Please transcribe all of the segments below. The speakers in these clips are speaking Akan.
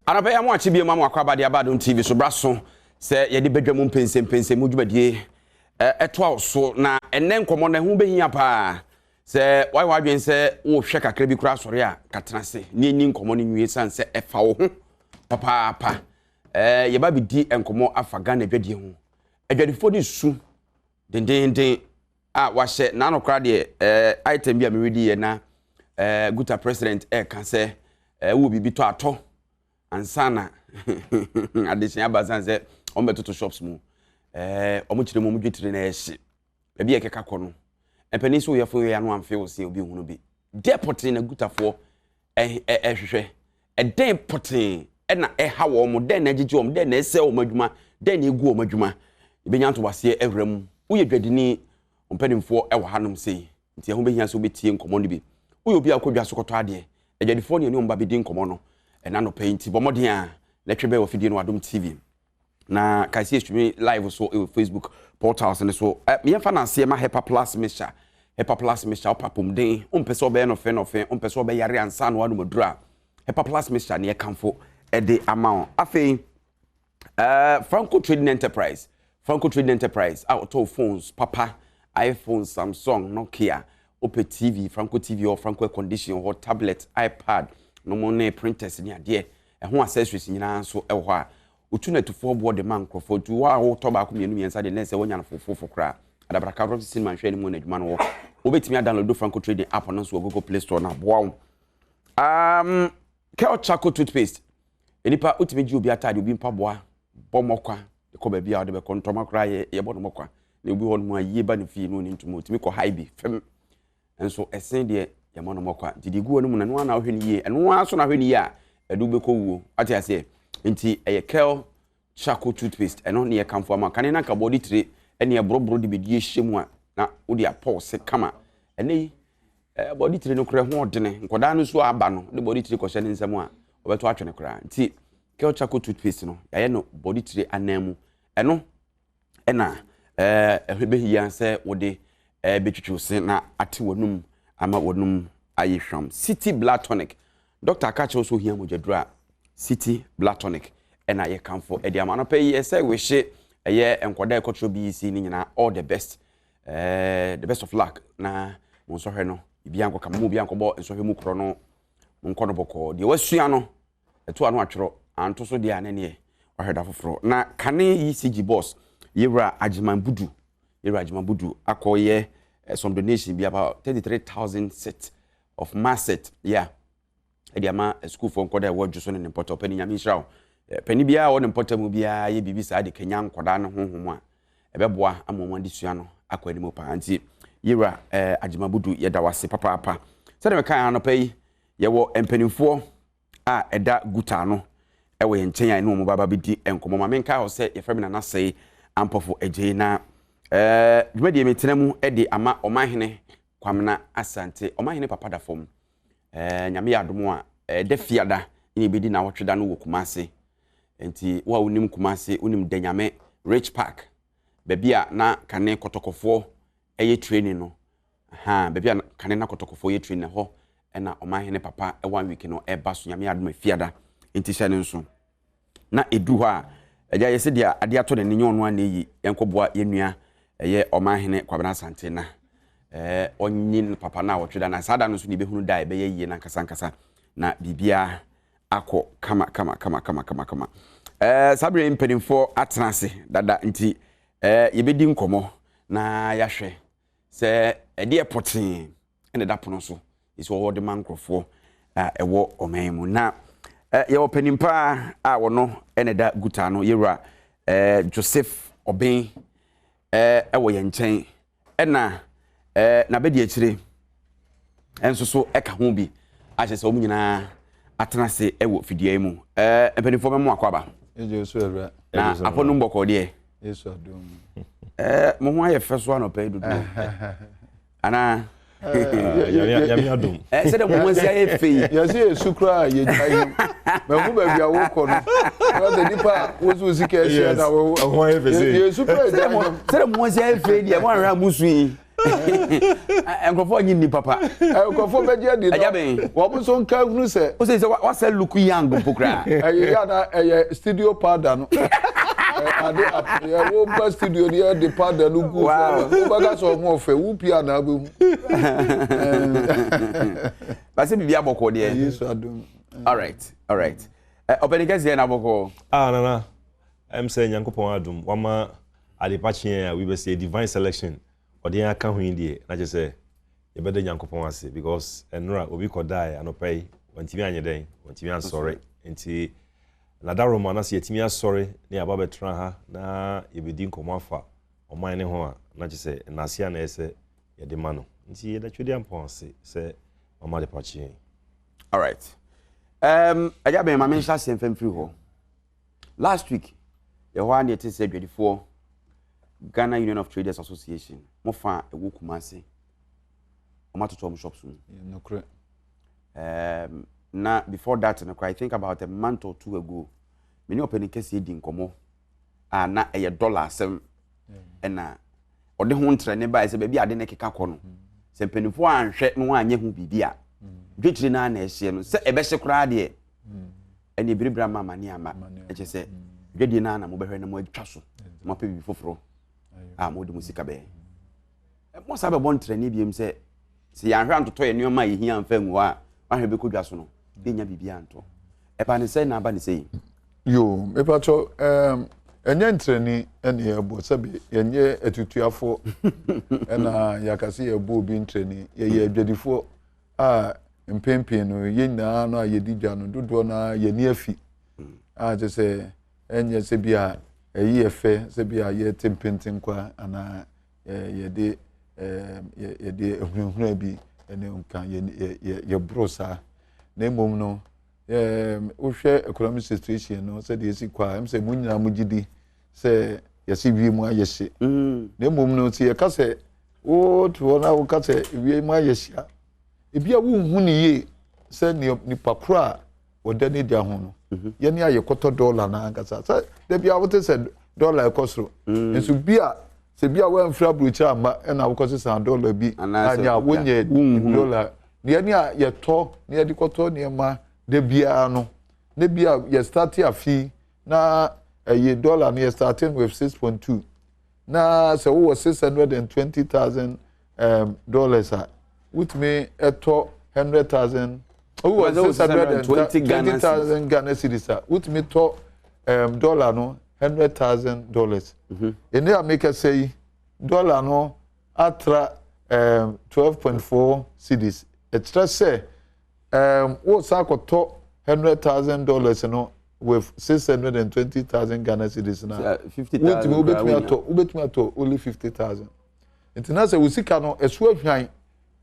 Anɔpa yi amoakye bio ma mo akwaaba de aba Adom TV so bra so sɛ yɛde badwa mu mpɛnsɛmpɛnsɛmu dwumadie ɛtoa wo so na ɛnɛ nkɔmmɔ no ɛho bɛhia paa sɛ woayɛ w'adwene sɛ wohwɛ kakra bi koraa asɔre a katena ase ne ɛni nkɔmmɔ no nwie sane sɛ ɛfa wo ho papaapa. Yɛba bɛdi nkɔmmɔ afa Ghana adwadie ho. Adwadifoɔ de su dendenden a wahyɛ n'ano koraa deɛ item bi a meredi yɛ na Guta president ɛreka sɛ wowɔ biribi tɔ atɔ ansa na adesua aba san sɛ wɔn bɛtoto shops mu. Wɔn kyerɛ mu wɔn dwetire na ɛhye baabi a ɛkeka kɔ no. Mpanin sɛ oyɛfo yɛ ano amfe wo se obi nhunu bi. Deɛ pɔtee na Gutafoɔ ɛhwehwɛ? Ɛdɛn pɔtee na ɛha wɔn? Dɛn na ɛgyegye wɔn? Dɛn na ɛsɛe wɔn adwuma? Dɛn na egu wɔn adwuma? Yɛbɛnya ntoboaseɛ awura mu. Woyɛ dwadini, wo mpanimfoɔ wɔ hanom sei, nti ɛho bɛhia sɛ wobɛtie nkɔmmɔ no bi. Woyɛ obi a wokɔ dwa so kɔtɔ adeɛ, adwadifoɔ ne ɛne wɔn ba bɛdi nkɔmmɔ no ɛna anɔpa yi, nti bɔ mmɔden a na twe bɛn wɔ afidie no Adom TV. Na kae sɛ yɛstream live so wɔ Facebook portals no so. Yɛmfa no aseɛ ma Hepa Plus Mixture. Hepa Plus Mixture, wopɛ apɔmuden, wompɛ sɛ ɔbɛyɛ nɔfe nɔfe, wompɛ sɛ ɔbɛyare ansa na woanom aduro a, Hepa Plus Mixture ne yɛkamfo de ama wo. Afei, Franco Trading Enterprise, Franco Trading Enterprise a wɔtɔn phones papa, iPhone, Samsung, Nokia, wopɛ TV, Franco TV wɔ Franco air condition wɔ hɔ, tablet, iPad, nom ne printers ne adeɛ, ɛho accessories nyinaa nso wɔ hɔ a Wotu no atufoɔ boɔ de ma nkurɔfoɔ. Nti wo a wotɔ baako mmienu mmiɛnsa deɛ na ɛsɛ woanya no fofoofo koraa. Adabraka Roxy Cinema nhwɛ anim na adwuma no wɔ. Wobɛtumi adownload Franco Trading app no nso wɔ Google Play Store na aboa wo. Kel Charcoal Toothpaste. Nnipa wotumi gye obi ataade, obi mpaboa, bɔ mmɔkwa de kɔ baabi a wɔde bɛkɔ. Ntɔma koraa yɛ yɛbɔ no mmɔkwa. Na obi hɔ nom a yie ba ne fie no ɔni ntoma otumi kɔ hae bi fam. Nso ɛsen deɛ yɛmmɔ no mmɔkwa. Nti deɛ egu hɔ no mu no ɛno ara na wohwɛ no yie. Ɛno ara so na wohwɛ no yie a ɛde wobɛkɔ wuo. Wate aseɛ? Nti ɛyɛ Kel charcoal toothpaste. Ɛno ne yɛkamfo ama. Kane na anka bɔde tire ɛne ɛborɔborɔ de bɛdi ahyɛ mu a na wode apɔ wo se kama. Ɛnɛ yi bɔde tire no koraa ho ɔdene. Nkwadaa no nso aba no de bɔde tire kɔhyɛ ne nsam a ɔbɛto atwene koraa. Nti Kel charcoal toothpaste no yɛayɛ no bɔde tire anan mu. Ɛno ɛna ɛho bɛhia sɛ wode bɛtwitwi se na ate w'anum ama w'anum ayɛ hwam. City Blood Tonic. Dɔkta aka kyerɛ wo sɛ ohia mogyaduro a, City Blood Tonic ɛna yɛkamfo ɛde ama. Anɔpa yi ɛsɛ wehye ɛyɛ nkwadaa ɛkɔtwerɛ BEC ne nyinaa all the best. The best of luck na mo nsɔhwɛ no biribiara nkɔka mo obiara nkɔbɔ nsɔhwɛ mu korɔ no monkɔ no bɔkɔɔ. Deɛ wasua no ɛto ano atwerɛ anto so deɛ a ne neɛ wahwɛ da foforɔ. Na kane ECG boss yɛwura Agyeman Budu yɛwura Agyeman Budu akɔyɛ some donation bi about 33,000 set of mass set yeah ɛde ama sukuufoɔ nkɔda ɛwɔ adwo so ne ne mpɔtɔ ɔpɛni Nyame nhyira wo. Panin biara a ɔwɔ ne mpɔtam mu biara yɛ biribi saa de kanya nkɔdaa no honhom a ɛbɛboa ama wɔn adesua no akɔ anim paa. Nti yɛwura Agyeman Budu yɛda wo ase papaapa. Sɛdeɛ mekae anɔpa yi yɛwɔ mpanimfoɔ a ɛda guta ano wɔ yɛn nkyɛn a ɛne wɔn baba bɛdi nkɔmmɔ. Ma menkae hɔ sɛ yɛfrɛ me Nana Sɛe Ampɔfo Agyei na dwumadie metena mu de ama Ɔmanhene Kwamena Asante. Ɔmanhene papa da fam. Nyame yɛ adom a ɛda fiada ne ɛbɛdi n'awɔtwe da no wɔ Kumase. Nti wo a wonim Kumase, wonim Danyame Rich Park, baabi a na kane kɔtɔkɔfoɔ ɛyɛ training no, ahaa, baabi a kane na kɔtɔkɔfoɔ yɛ training hɔ ɛna ɔmanhene papa one week no ɛba so. Nyame adom afiada nti hyɛ no nso. Na ɛduru hɔ a, agya yɛsɛ deɛ adeɛ atɔ n'ani nyɛ ɔno a na ɛyi, yɛnkɔboa yɛn nua ɛyɛ ɔmanhene Kwabena Asante na ɛɛ ɔnye no papa no a ɔtwe da na saa da no nso na yɛbɛhunu da a ɛbɛyɛ yie no ankasa ankasa na biribiara akɔ kama kama kama kama kama kama. Ɛɛ saa berɛ yi mpanimfoɔ atena ase dada nti ɛɛ yɛbɛdi nkɔmmɔ na yɛahwɛ sɛ ɛdeɛ pɔtee na ɛda pono so sɛ wɔde ma nkurɔfoɔ a ɛwɔ ɔman mu. Na yɛwɔ panin paa a wɔno na ɛda guta no, yɛwura Joseph Ɔben ɛwɔ yɛn nkyɛn, ɛna n'abɛdi akyire nso so ɛka ho bi akyerɛ sɛ wɔn nyinaa atena ase ɛwɔ fidua yi mu. Mpanimfoɔ bɛmo akɔ aba. Na apɔnum bɔkɔɔ deɛ. Mo ho ayɛ fɛ so anɔpa yi dodo. Anaa? Nyame adom. Sɛdeɛ mo ho asi ayɛ fɛ yi. Yɛsɛ yɛsu koraa yɛgya yi. Mahu baabi a wokɔ no. Sɛ nipa a wosu sika ahyia na wo. Ɛho ayɛ fɛ sɛ. Yɛsu koraa yɛgya yi. Sɛdeɛ mo ho asi ayɛ fɛ yi deɛ mo ahwɛ a mo su yi. Nkurɔfoɔ nye nni papa. Nkurɔfoɔ bɛgye adi no. Ɛgya bɛn. Wɔn nso nka hunu sɛ. O sɛ sɛ wasɛ look young mpo koraa. Ɛyɛ yɛ ana ɛyɛ studio powder no. Ade yɛ wo ba studio ni yɛ de powder no gu so. Wo bɛka sɛ ɔho ɔfɛ wo pia na abɛhu. Basɛ biribi abɔkɔ deɛ. Yesu adum. All right, all right. Ɔpɛni kɛseɛ na abɔkɔ. Ah nana, ɛm sɛ Nyankopɔn adum wama adepa kyeɛ a wibɛsɛ divine selection ɔde yɛn aka ho yi deɛ na kyerɛ sɛ yɛbɛda Nyankopɔn ase because ɛnora obi kɔdaeɛ anɔpa yi wantumi anyɛ dɛn wantumi ansɔre nti nadaroma na sɛ yɛtumi asɔre ne yɛaba bɛtena ha na yɛbɛdi nkɔmmɔ afa ɔman ne ho a na kyerɛ sɛ nnase a na ɛyɛ sɛ yɛde ma no nti yɛda Twedeampɔn ase sɛ wama adepa kye yɛn. Alright. Agya bɛn ma menhyɛ aseɛ mfa mfiri hɔ. Last week, yɛhɔ ara na yɛte sɛ adwadifoɔ Ghana Union of Traders Association mo fa a ɛwɔ Kumasi wɔn atoto wɔn shops mu. Nokorɛ. Na before that no I think about a month or two ago me ne ɔpanin kɛseɛ di nkɔmmɔ a na ɛyɛ dollar asɛm ɛna ɔde ho ntrɛne baeɛ sɛ baabi ade no keka kɔ no sɛ mpanimfoɔ anhwɛ na wɔanyɛ ho biribi a dwetire no ara na ɛhyeɛ no sɛ ɛbɛhye koraa deɛ ɛne ebiribiri ama amane ama ɛkyɛ sɛ dwadie no ara na mobɛhwɛ na moatwa so na moapɛ biribi foforɔ a mode mo sika bɛyɛ mo saa bɛbɔ ntrɛne biom sɛ sɛ yɛanhwɛ antotɔ yɛ nneɛma a yɛhia amfa ngu hɔ a wahwɛ bɛkɔ dwa so no yɛnya biribi antɔ ɛba ne sɛ na aba ne sɛ yi. Yoo, mepakyɛw, ɛɛm, ɛnyɛ ntrɛni ɛna yɛbɔ, sɛbi yɛnyɛ atutuafoɔ ɛna yɛaka sɛ yɛbɔ obi ntrɛni, yɛyɛ adwadifoɔ a mpɛn pii no yɛn nyinaa no a yɛdi dwa no dodoɔ no ara yɛni afi a kyerɛ sɛ ɛnyɛ sɛ bi a ɛyi yɛ fɛ sɛ bi a yɛte mpentenkwa anaa yɛde yɛde ahunahuna bi ɛne nka yɛ yɛboro saa na mmom no wohwɛ economic situation no sɛdeɛ ɛsi kɔ a ɛm sɛ mo nyinaa mo gye di sɛ yɛse wiem ayɛ hye mm. Na mmom no sɛ yɛka sɛ wote hɔ na woka sɛ wiem ayɛ hye a ebi a wonhu ne yie sɛ nipa koro a wɔda ne dwa ho no mhm. yɛne ayɛ kɔtɔ dɔla no ankasa sɛ da bi a wote sɛ dɔla ɛkɔ soro mm. Nso bi a sɛ bi a woamfiri aburokyire amma ɛna wokɔsesa dɔla bi anyɛ a wonyɛ dɔla Deɛ ne a yɛtɔ na yɛde kɔtɔ nneɛma da biara no, na bi a yɛ starte afe na ɛyɛ dollar no yɛ starting with 6.2 na sɛ wowɔ 620,000 dollars a wotumi ɛtɔ 100,000 wowɔ 620,000 Ghana cedis a wotumi tɔ dollar no 100,000 dollars. Ɛnni a mekasa yi dollar no atra 12.4 cedis. Ɛkyerɛ sɛ wosan akɔtɔ $100,000 no with 620,000 Ghana cedis na wotumi wobɛtumi atɔ wobɛtumi atɔ only 50,000. Nti na sɛ wo sika no ɛso ahwan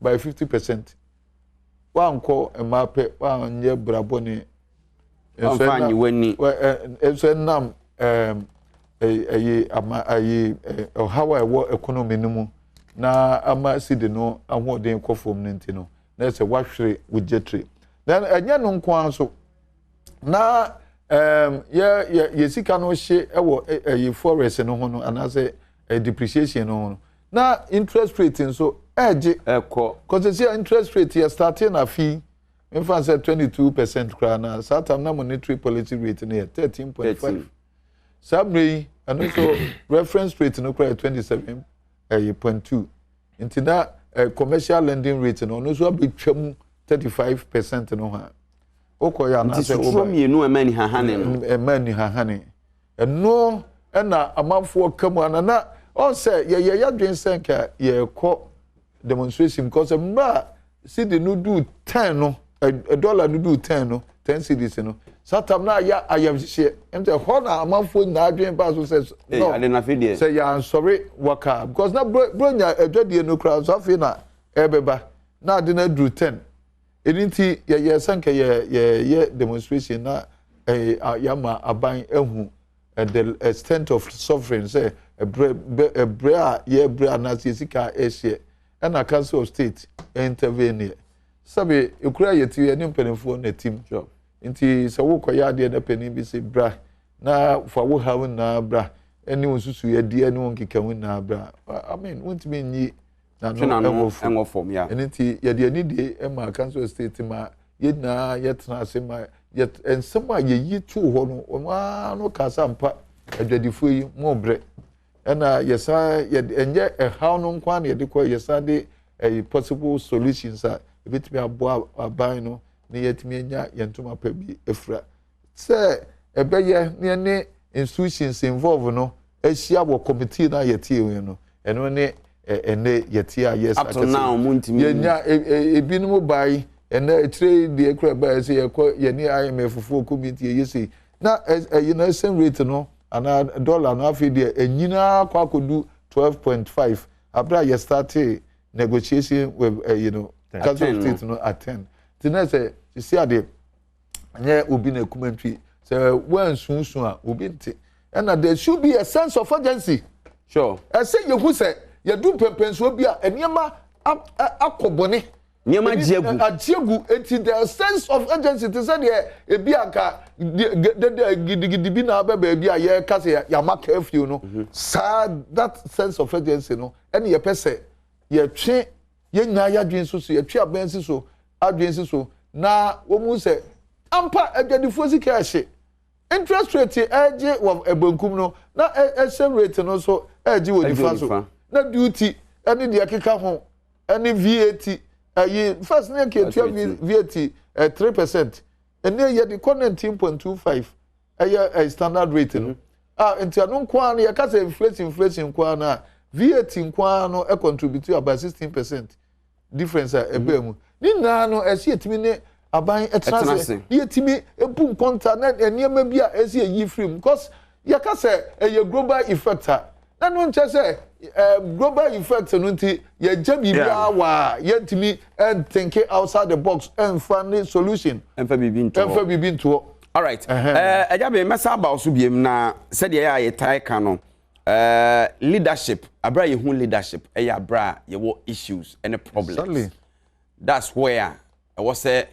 by 50%. Wankɔ mmaa pɛ wanyɛ brabɔne nso ɛnam nso ɛnam ɛyi ama ɛyi ɔhaw a ɛwɔ economy no mu na ama sidi no ahoɔden kɔ fam no nti no na ɛsɛ wahwere wo gyetire na ɛnyɛ no nko ara nso na ɛɛm yɛ yɛ yɛ sika no hye ɛwɔ ɛyi forex no ho no anaasɛ depreciation no ho no na interest rate nso ɛɛgye ɛkɔ kɔsɛsi interest rate yɛ starting na fee. Memfa no sɛ 22% koraa na saa tam na monetary policy rate no yɛ 13.5. Saa mmerɛ yi ɛno nso reference rate no koraa yɛ 27 ɛyɛ 0.2. Nti na eh, commercial lending rate no ɔno nso abɛtwa mu 35% no ho a wokɔ yɛ anaasɛ woba. Nti suturo mmienu ɛma nihahane no. Ɛma nihahane. Ɛno na amanfoɔ ka mu ana na ɔn sɛ yɛyɛ yɛadwen sɛ nka yɛrekɔ demonstration because mmerɛ a cedi no duu ten no dollar no duu ten no ten cedis no saa tam na ayɛ ayamhyehyeɛ ɛm sɛ hɔ na amanfoɔ nyinaa adwen baa so sɛ no sɛ yɛansɔre waka because na bronya adwadie no koraa nso afei na ɛbɛba na ade no aduru ten. Ɛno nti yɛyɛɛ sɛ nka yɛyɛ demonstration na yɛama aban ahu the extent of suffering sɛ ɛbrɛ ɛbrɛ a yɛbrɛ anaasɛ yɛ sika ɛhyeɛ ɛna council of state intervene yɛ sɛbe ekura yɛ ti yɛ ne mpanimfoɔ na tim nti sɛ wokɔyɛ adeɛ na panin bi sɛ bra na fa wo haw nyinaa bra ɛne wo nsusuiɛ deɛ ne wo nkeka ho nyinaa bra I mean wontumi nyi. n'ano ɛwɔ fam. Ɛno nti yɛde anidie ma Council of State ma yɛn nyinaa yɛtena ase ma yɛ nsɛm a yɛyi too hɔ no, wɔn ara no kaa sɛ ampa adwadifoɔ yi mo brɛ. Ɛna yɛsan yɛde ɛnyɛ ɛhaw no nko ara na yɛde kɔ, yɛsan de ɛyi possible solutions a ebetumi aboa aban no na yɛatumi anya yɛn ntoma pa bi afira. Sɛ ɛbɛyɛ na yɛne institutions involve no ahyia wɔ committee no a yɛte ho no, ɛno ne ɛnɛ yɛte a yɛsa Up to now, montumi. Yɛnya ebinom bae ɛnɛ akyire yi deɛ kura bae sɛ yɛkɔ yɛne IMF foɔ committee yɛyɛ sei na ɛyi no exchange rate no anaa dollar no afei deɛ ɛnyinaa kɔ akɔdu 12.5 abere a yɛstartee negotiation with ɛyi no Council of State no at 10 nti na sɛ sisi adeɛ nyɛ obi na ekuma ntwi sɛ wansunsun a obi nte ɛna there should be a sense of urgency. Sure. Ɛsɛ yehu sɛ yɛdu mpɛmpɛnsoɔ bi a nneɛma akɔ bɔne. Nneɛma agye agu. Agye agu eti the sense of urgency te sɛ deɛ ebi anka dede gidigidi bi na abɛ baabi a yɛreka sɛ yɛama curfew no mhm. Saa that sense of urgency no ɛna yɛpɛ sɛ yɛtwe yɛn nyinaa yɛadwene so so yɛtwe abɛn si so adwene si so na wɔn sɛ ampa adwadifoɔ sika ɛhye interest rate ɛgye wɔ benkum no na ɛhyɛ rate no nso ɛgye wɔ nifa so na duty ɛne deɛ ɛkeka ho ɛne VAT ɛyi first ne yɛ ketua VAT 3% ɛne yɛ de kɔ 19.25 ɛyɛ standard rate no mm-hmm. A nti ɛno nko ara no yɛka sɛ inflation inflation nko ara no a VAT nko ara no contribute about 16% difference a ɛbaa mu ne nyinaa no ɛsɛ yɛtumi ne aban ɛtena ase ne yɛtumi ebu nkonta na nneɛma bi a ɛsɛ yɛyi firi mu because yɛka sɛ ɛyɛ global effect a na no nkyɛ sɛ ɛɛ global effect no nti yɛgye biribiara wɔ a yɛntumi ɛnthink outside the box ɛnfa ne solution. Ɛnfa biribi ntoɔ. Ɛnfa biribi ntoɔ. Alright, ɛɛ ɛgya bɛn mɛsa aba so biem na sɛdeɛ yɛ a yɛtae ka no ɛɛ leadership abira yɛ hu leadership ɛyɛ abira yɛwɔ issues ɛne problems. Exactly. That's where ɛwɔ sɛ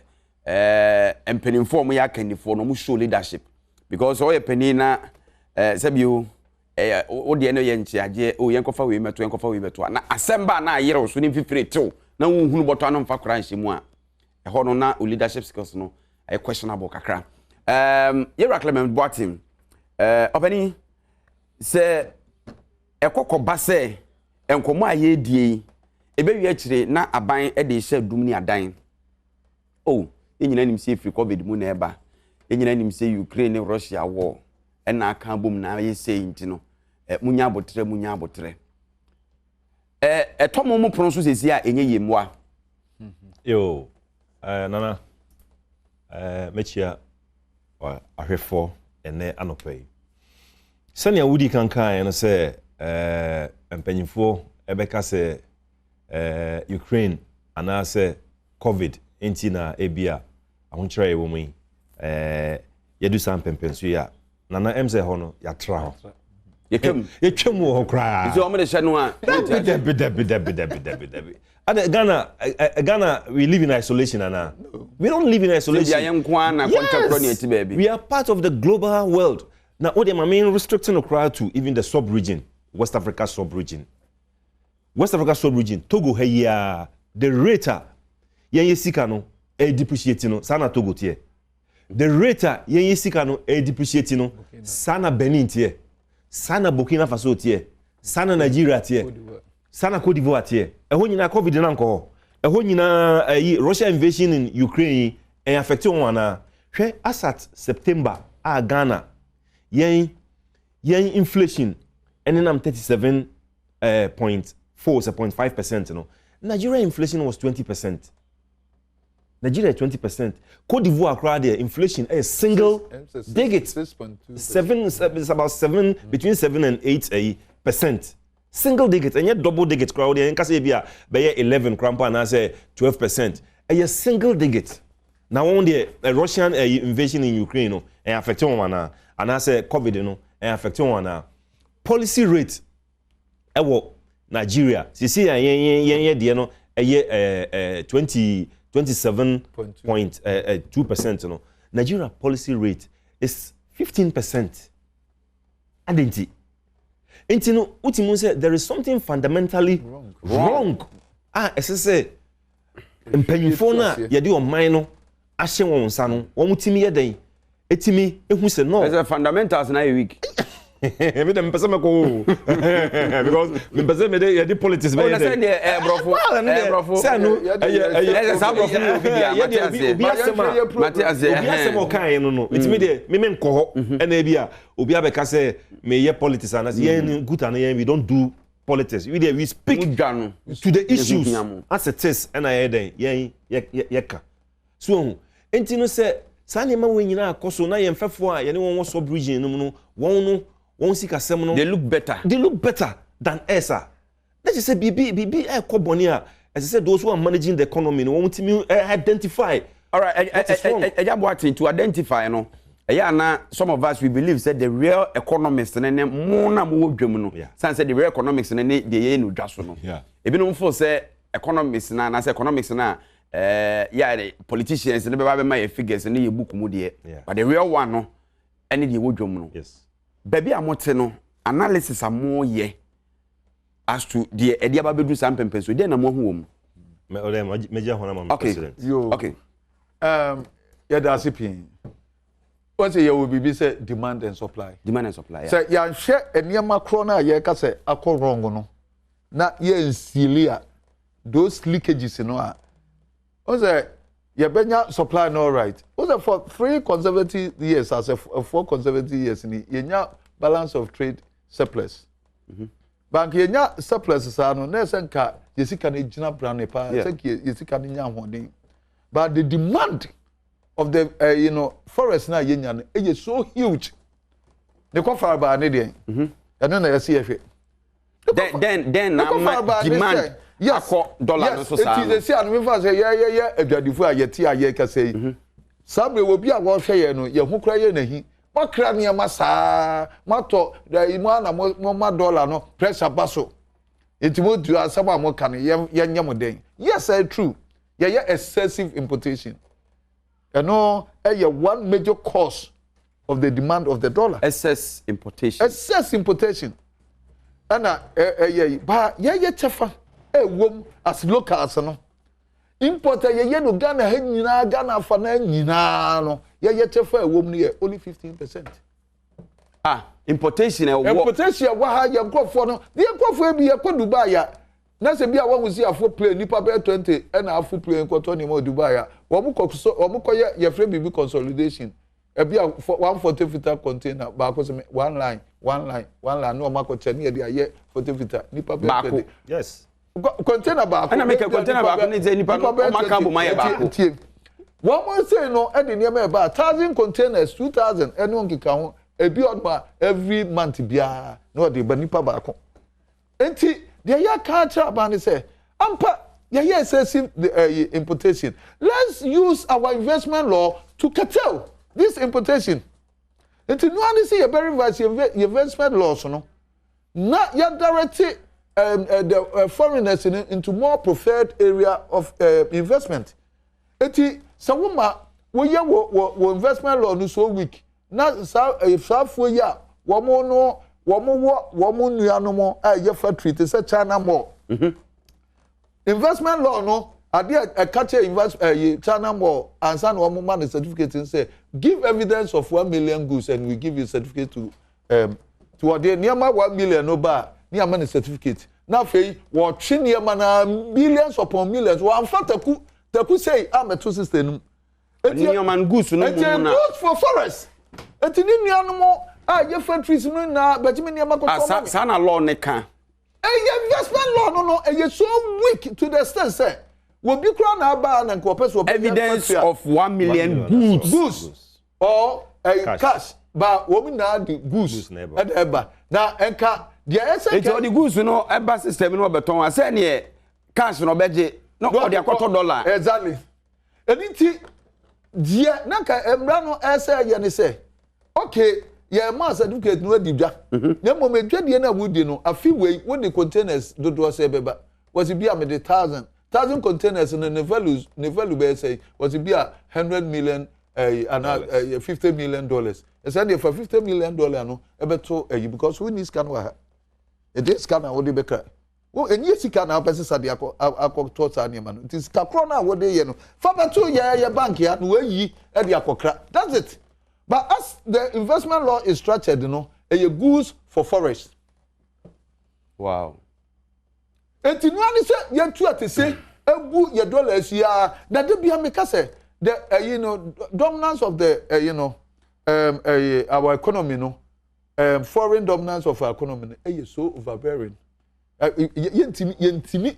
ɛɛ mpanimfoɔ a wɔyɛ akannifoɔ no wɔn show leadership because ɔyɛ panin na ɛɛ sɛbi ɛyɛ wo deɛ no yɛ nkyeagyeɛ o yɛnkɔfa wei mɛto yɛnkɔfa wei mɛto a na asɛm ba na ayere wo so ne mfifire tew na wonhunu bɔtɔ ano mfa koraa nhyɛ mu a ɛhɔ no na o leadership skills no ɛyɛ questionable kakra. Yɛwura Clement Boateng, ɔpanin sɛ ɛkɔkɔba sɛ nkɔmmɔ a yɛredie yi ɛbɛwie akyire na aban de hyɛ dum ne adan oh yɛn nyinaa nim sɛ ɛfiri covid mu na ɛba yɛn nyinaa nim sɛ Ukraine ne Russia war ɛna aka abom na ayɛ sei nti no eh, munya abotrɛ munya abotrɛ eh, ɛtɔ mo mo pono so sɛsi a ɛnyɛ yie mmoa. Yo, nana mɛkyia ahwɛfoɔ ɛnɛ anɔpa yi sɛnea wodi kan kaeɛ no sɛ mpanyinfoɔ ɛbɛka sɛ Ukraine anaasɛ covid nti na ebia ahokyerɛ a yɛwɔ mu yi yɛdu saa mpɛmpɛnso yi a nana ɛm sɛ ɛhɔ no yɛatra hɔ yɛtwam yɛtwam wɔ hɔ koraa nti wɔn de hyɛ no a dabi dabi dabi dabi dabi dabi dabi ade Ghana Ghana we live in isolation ana we don't live in isolation sɛ yɛn nko ara na kɔntɛkorɔ ne ɛti baabi. We are part of the global world na o de ma me restrict no koraa to even the sub region, West Africa sub region. West Africa sub region, Togo ha yi ara, the rate a yɛn yɛ sika no ɛyɛ depreciate no, saa na Togo teɛ. The rate a yɛn yɛ sika no ɛyɛ depreciate no, saa na Benin teɛ, saa na Burkina Faso teɛ, saa na Nigeria teɛ, saa na Cote d'Ivoire teɛ. Ɛhɔ nyinaa COVID no ankɔ hɔ. Ɛhɔ nyinaa ɛyi Russia invasion in Ukraine yi ɛyɛ affect wɔn anaa? Hwɛ as at September a Ghana yɛn yɛn inflation ɛnenam 37 point 4 sɛ 0.5% no, Nigeria inflation was 20%. Nigeria 20%. Cote d'Ivoire koraa deɛ inflation ɛyɛ single digit seven, it's about seven, between 7 and 8 ɛyi percent, single digit, ɛnyɛ double digit koraa. Wɔde ɛnka sɛ ebi a bɛyɛ 11 koraa mpo anaasɛ 12%, ɛyɛ single digit. Na wɔn deɛ Russian invasion in Ukraine no ɛyɛ affect wɔn anaa anaasɛ COVID no ɛyɛ affect wɔn anaa? Policy rate ɛwɔ Nigeria sisi a yɛn yɛn yɛn yɛ deɛ no ɛyɛ ɛɛ ɛɛ 27.2% no, Nigeria policy rate is 15%. Adi nti no wotu mu sɛ there is something fundamentally wrong. Wrong a ɛsɛ sɛ mpanyinfoɔ no a yɛde ɔman no ahyɛ wɔn nsa no wɔn tumi yɛ dɛn etumi ehu sɛ no. Ɛsɛ fundamentals na yɛ weak. Mi dɛ mpɛ sɛ mɛkɔ o because mpɛ sɛ mede yɛde politics bɛyɛ dɛ. Ɔna sɛ deɛ ɛyɛ borɔfo ɛyɛ borɔfo. Sɛ no ɛyɛ ɛyɛ ɛsɛ saa borɔfo no obi deɛ mate aseɛ. Obi asɛm a mate aseɛ obi asɛm a ɔka yɛn no no etumi deɛ mímí nkɔ hɔ ɛna ebi a obi abɛka sɛ meyɛ politics anase yɛn guta no yɛn we don't do politics we dey we speak to the issues as it is ɛna yɛ dɛn yɛn yɛ yɛka so ohun nti no sɛ saa nneɛma wɔn nyinaa akɔ so na yɛn mfɛfoɔ a yɛne wɔn wɔ sub region no mu no wɔn no wɔn sikasɛm no they look better they look better than us a na kyerɛ sɛ biribi biribi ɛkɔ bɔne a ɛsɛ sɛ those who are managing the economy no wɔn tumi identify. Alright, ɛgya boaten to identify no ɛyɛ ana some of us we believe sɛ the real economist ne ne mo na mo wɔ dwam no san sɛ the real economics ne ne deɛ yɛyɛ no dwa so no ebinom fo sɛ economics na anaasɛ economics na ɛɛ yɛ politicians ne bɛba bɛma yɛ figures ne yɛ book mu deɛ, but the real one no ɛne deɛ ɛwɔ dwam no. Baabi a mote no, analysis a moyɛ as to deɛ ɛde aba bɛduru saa mpɛmpɛnso, deɛ na moahu wɔ mu? Mɛgya hɔ ama president. Yo. Okay. Yɛda ase pii. Wɔn sɛ yɛwɔ biribi sɛ demand and supply. Demand and supply. Sɛ yɛanhwɛ nneɛma korɔ no a yɛreka sɛ akɔ wrong no na yɛnsiili a those leakages no a wɔn sɛ yɛbɛnya supply no alright. Wɔn sɛ for 3 consecutive years as a 4 consecutive years ni yɛnya balance of trade surplus. Bank yɛnya surplus saa no na ɛsɛ nka yɛ sika no gyina brane paa, sɛ nka yɛ sika no nya ahoɔden, but the demand of the forex na yɛnya no ɛyɛ so huge. Ne kɔ farabaa ne deɛ ɛno na yɛsi yɛhwɛ. Then na ama demand akɔ dollar no so saa no. Eti esi ano mefa sɛ yɛyɛyɛ adwadifo a yɛte a yɛkasa yi, saa bere wɔ bi a wɔhwɛ yɛn no, yɛn ho kora yɛ n'ahi moakra nneɛma saa moatɔ ɛyi mo ana mo ma dollar no pressure ba so, nti mo tu asɛm a mo ka no yɛnyɛ mo den. Yes, ɛyɛ true, yɛyɛ excessive importation. Ɛno ɛyɛ one major cause of the demand of the dollar. Excess importation. Excess importation ɛna ɛyɛ yi ba yɛyɛ kyɛfa ɛwom as locals no import a yɛyɛ no Ghana ha nyinaa, Ghana afa na nyinaa no, yɛyɛ kyɛfa ɛwom no yɛ only 15%. Ah, importation ɛwɔ. Importation ɛwɔ ha, yɛn nkurɔfoɔ no, yɛn nkurɔfoɔ bi yɛkɔ Dubai a na sɛ bi a wɔn si afo plane nipa bɛyɛ 20 ɛna afo plane kɔtɔ nneɛma wɔ Dubai a wɔn kɔ so wɔn kɔ yɛ yɛfrɛ biribi consolidation. Ebi a 140 footer container baako sɛ one line, one line, one line ne wɔn akɔkyɛ ne yɛde ayɛ 40 footer nipa bɛyɛ Baako. 20. Container baako. Ɛna meka container baako ne sɛ nipa no bɛyɛ ɔmo aka 20. abom ayɛ baako. Tie, wɔn mo nsɛn no ɛde nneɛma ɛba 1,000 containers, 2,000 ɛne nkeka ho ebi ɔmo a every month biara na ɔde ba nipa baako. Nti deɛ yɛka akyerɛ aban ne sɛ ampa yɛyɛ excessive importation, let's use our investment law to curtail this importation. Nti nua ne sɛ yɛbɛ revise yɛ investment laws no na yɛ direct the foreigners in, into more preferred area of investment. Eti sɛ woma woyɛ wɔ investment law no so weak na saa saafoɔ yi a wɔn no wɔn wɔ wɔn nuanom a ɛyɛ factory te sɛ China Mall. Investment law no adeɛ a ɛka kyerɛ invest ɛyi China Mall ansa na wɔn ma no certificate n sɛ give evidence of 1 million goods and we give you certificate to wɔde nneɛma 1 million no ba a ne ama no certificate. Na afei wɔtwe nneɛma na millions upon millions wɔamfa taku taku sei amɛto system no mu. Nneɛma no goods no mu na goods for forex. Eti ne nuanom a yɛ factories no nyinaa bɛgye nneɛma kɔtɔ ma mi. Saa na law ne ka. Ɛyɛ investment law no ɛyɛ so weak to the extent sɛ wobi kura na aba na nka ɔpɛ so ɔbɛyɛ evidence of 1 million goods. Goods or cash. Cash ba wɔn nyinaa de goods ɛna ɛba na nka deɛ ɛsɛ. Eti ɔde goods no ɛba system no ɔbɛtɔn asɛ neɛ cash na ɔbɛgye na ɔde akɔtɔ dollar. Exactly. Ɛni ti deɛ na nka mmara no ɛsɛ yɛ ne sɛ okay, yɛn maa certificate no adi dwa na mmom edwadie no a wodi no afi wei wodi containers dodoɔ sɛ ɛbɛba wɔsi bi a mede thousand thousand containers no ne value bɛyɛ sɛ wɔsi bi a 100 million ɛɛ ana ɛɛ $50 million. Ɛsɛ deɛ fa $50 million no ɛbɛto ɛyi because wonni sika no wɔ ha, ɛde sika na wɔde bɛka. Wo ɛnyɛ sika na wobɛsesa de akɔ akɔtɔ saa nneɛma no. Nti sika korɔ no a wode yɛ no, fa bɛto yɛ yɛ bank ya na wayi de akɔkra. That's it. But as the investment law is structured no, ɛyɛ goods for forest. Wow. Enti nua ne sɛ yɛtu atese egu yɛ dollars yi ara na de bia meka sɛ the ɛyi no dominance of the ɛyi no um, ɛyi our economy no um, foreign dominance of our economy no ɛyɛ so overbearing. Yɛntimi yɛntimi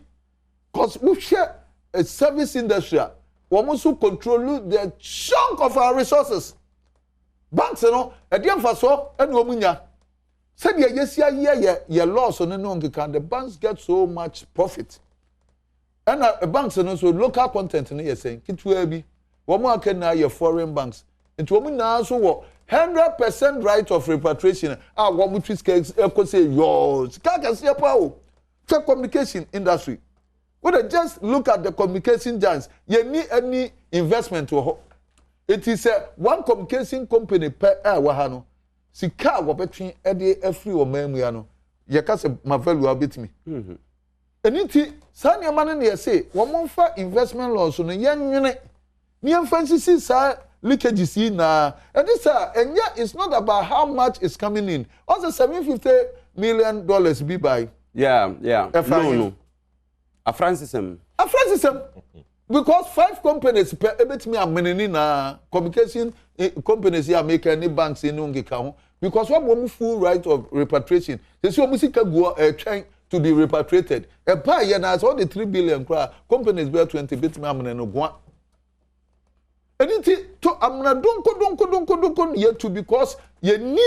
cause wohwɛ service industry a wɔn nso control the chunk of our resources. Banks no ɛdeɛ mfasoɔ ɛna wɔn nya. Sɛdeɛ yɛsi ayɛ yɛ yɛ laws no ne nkeka the banks get so much profit. Ɛna banks no nso local content no yɛ sɛn ketewa bi. Wɔn aka nyinaa yɛ foreign banks. Nti wɔn nyinaa nso wɔ 100% right of repatriation a wɔn twi sika ɛkɔ sɛ yɔɔ sika kɛseɛ paa o. Hwɛ communication industry. Wo de just look at the communication giants. Yɛnni any investment wɔ hɔ. Eti sɛ one communication company pɛ a ɛwɔ ha no, sika a wɔbɛtwe de afiri ɔman mu ya no, yɛka sɛ ma value a wobɛtumi. Ɛno nti, saa nneɛma no na yɛse wɔmfa investment laws no yɛnwene na yɛmfa nsisi saa leakages yi nyinaa. Ɛne sɛ ɛnyɛ, it's not about how much is coming in. Ɔsɛ $750 million bi bae. Yeah. Ɛfa No, he? no. Afra nsesɛm. Afra nsesɛm. Because five companies pɛ ebetumi amene ne nyinaa communication companies yi a meka ne banks yi ne nkeka ho because wɔn wɔn full right of repatriation sisi wɔn sika gu hɔ ɛtwɛn to be repatriated ɛpa yɛ na sɛ ɔde 3 billion koraa, companies bɛyɛ 20 betumi amene no goa. Ɛni ti to amena donko donko donko donko ne yɛtu because yɛni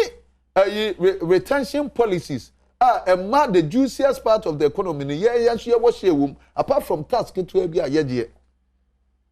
ɛyi retention policies a ɛma the juiciest part of the economy no yɛn yɛn nso yɛwɔ hyɛ wɔm apart from tax ketewa bi a yɛgyeɛ.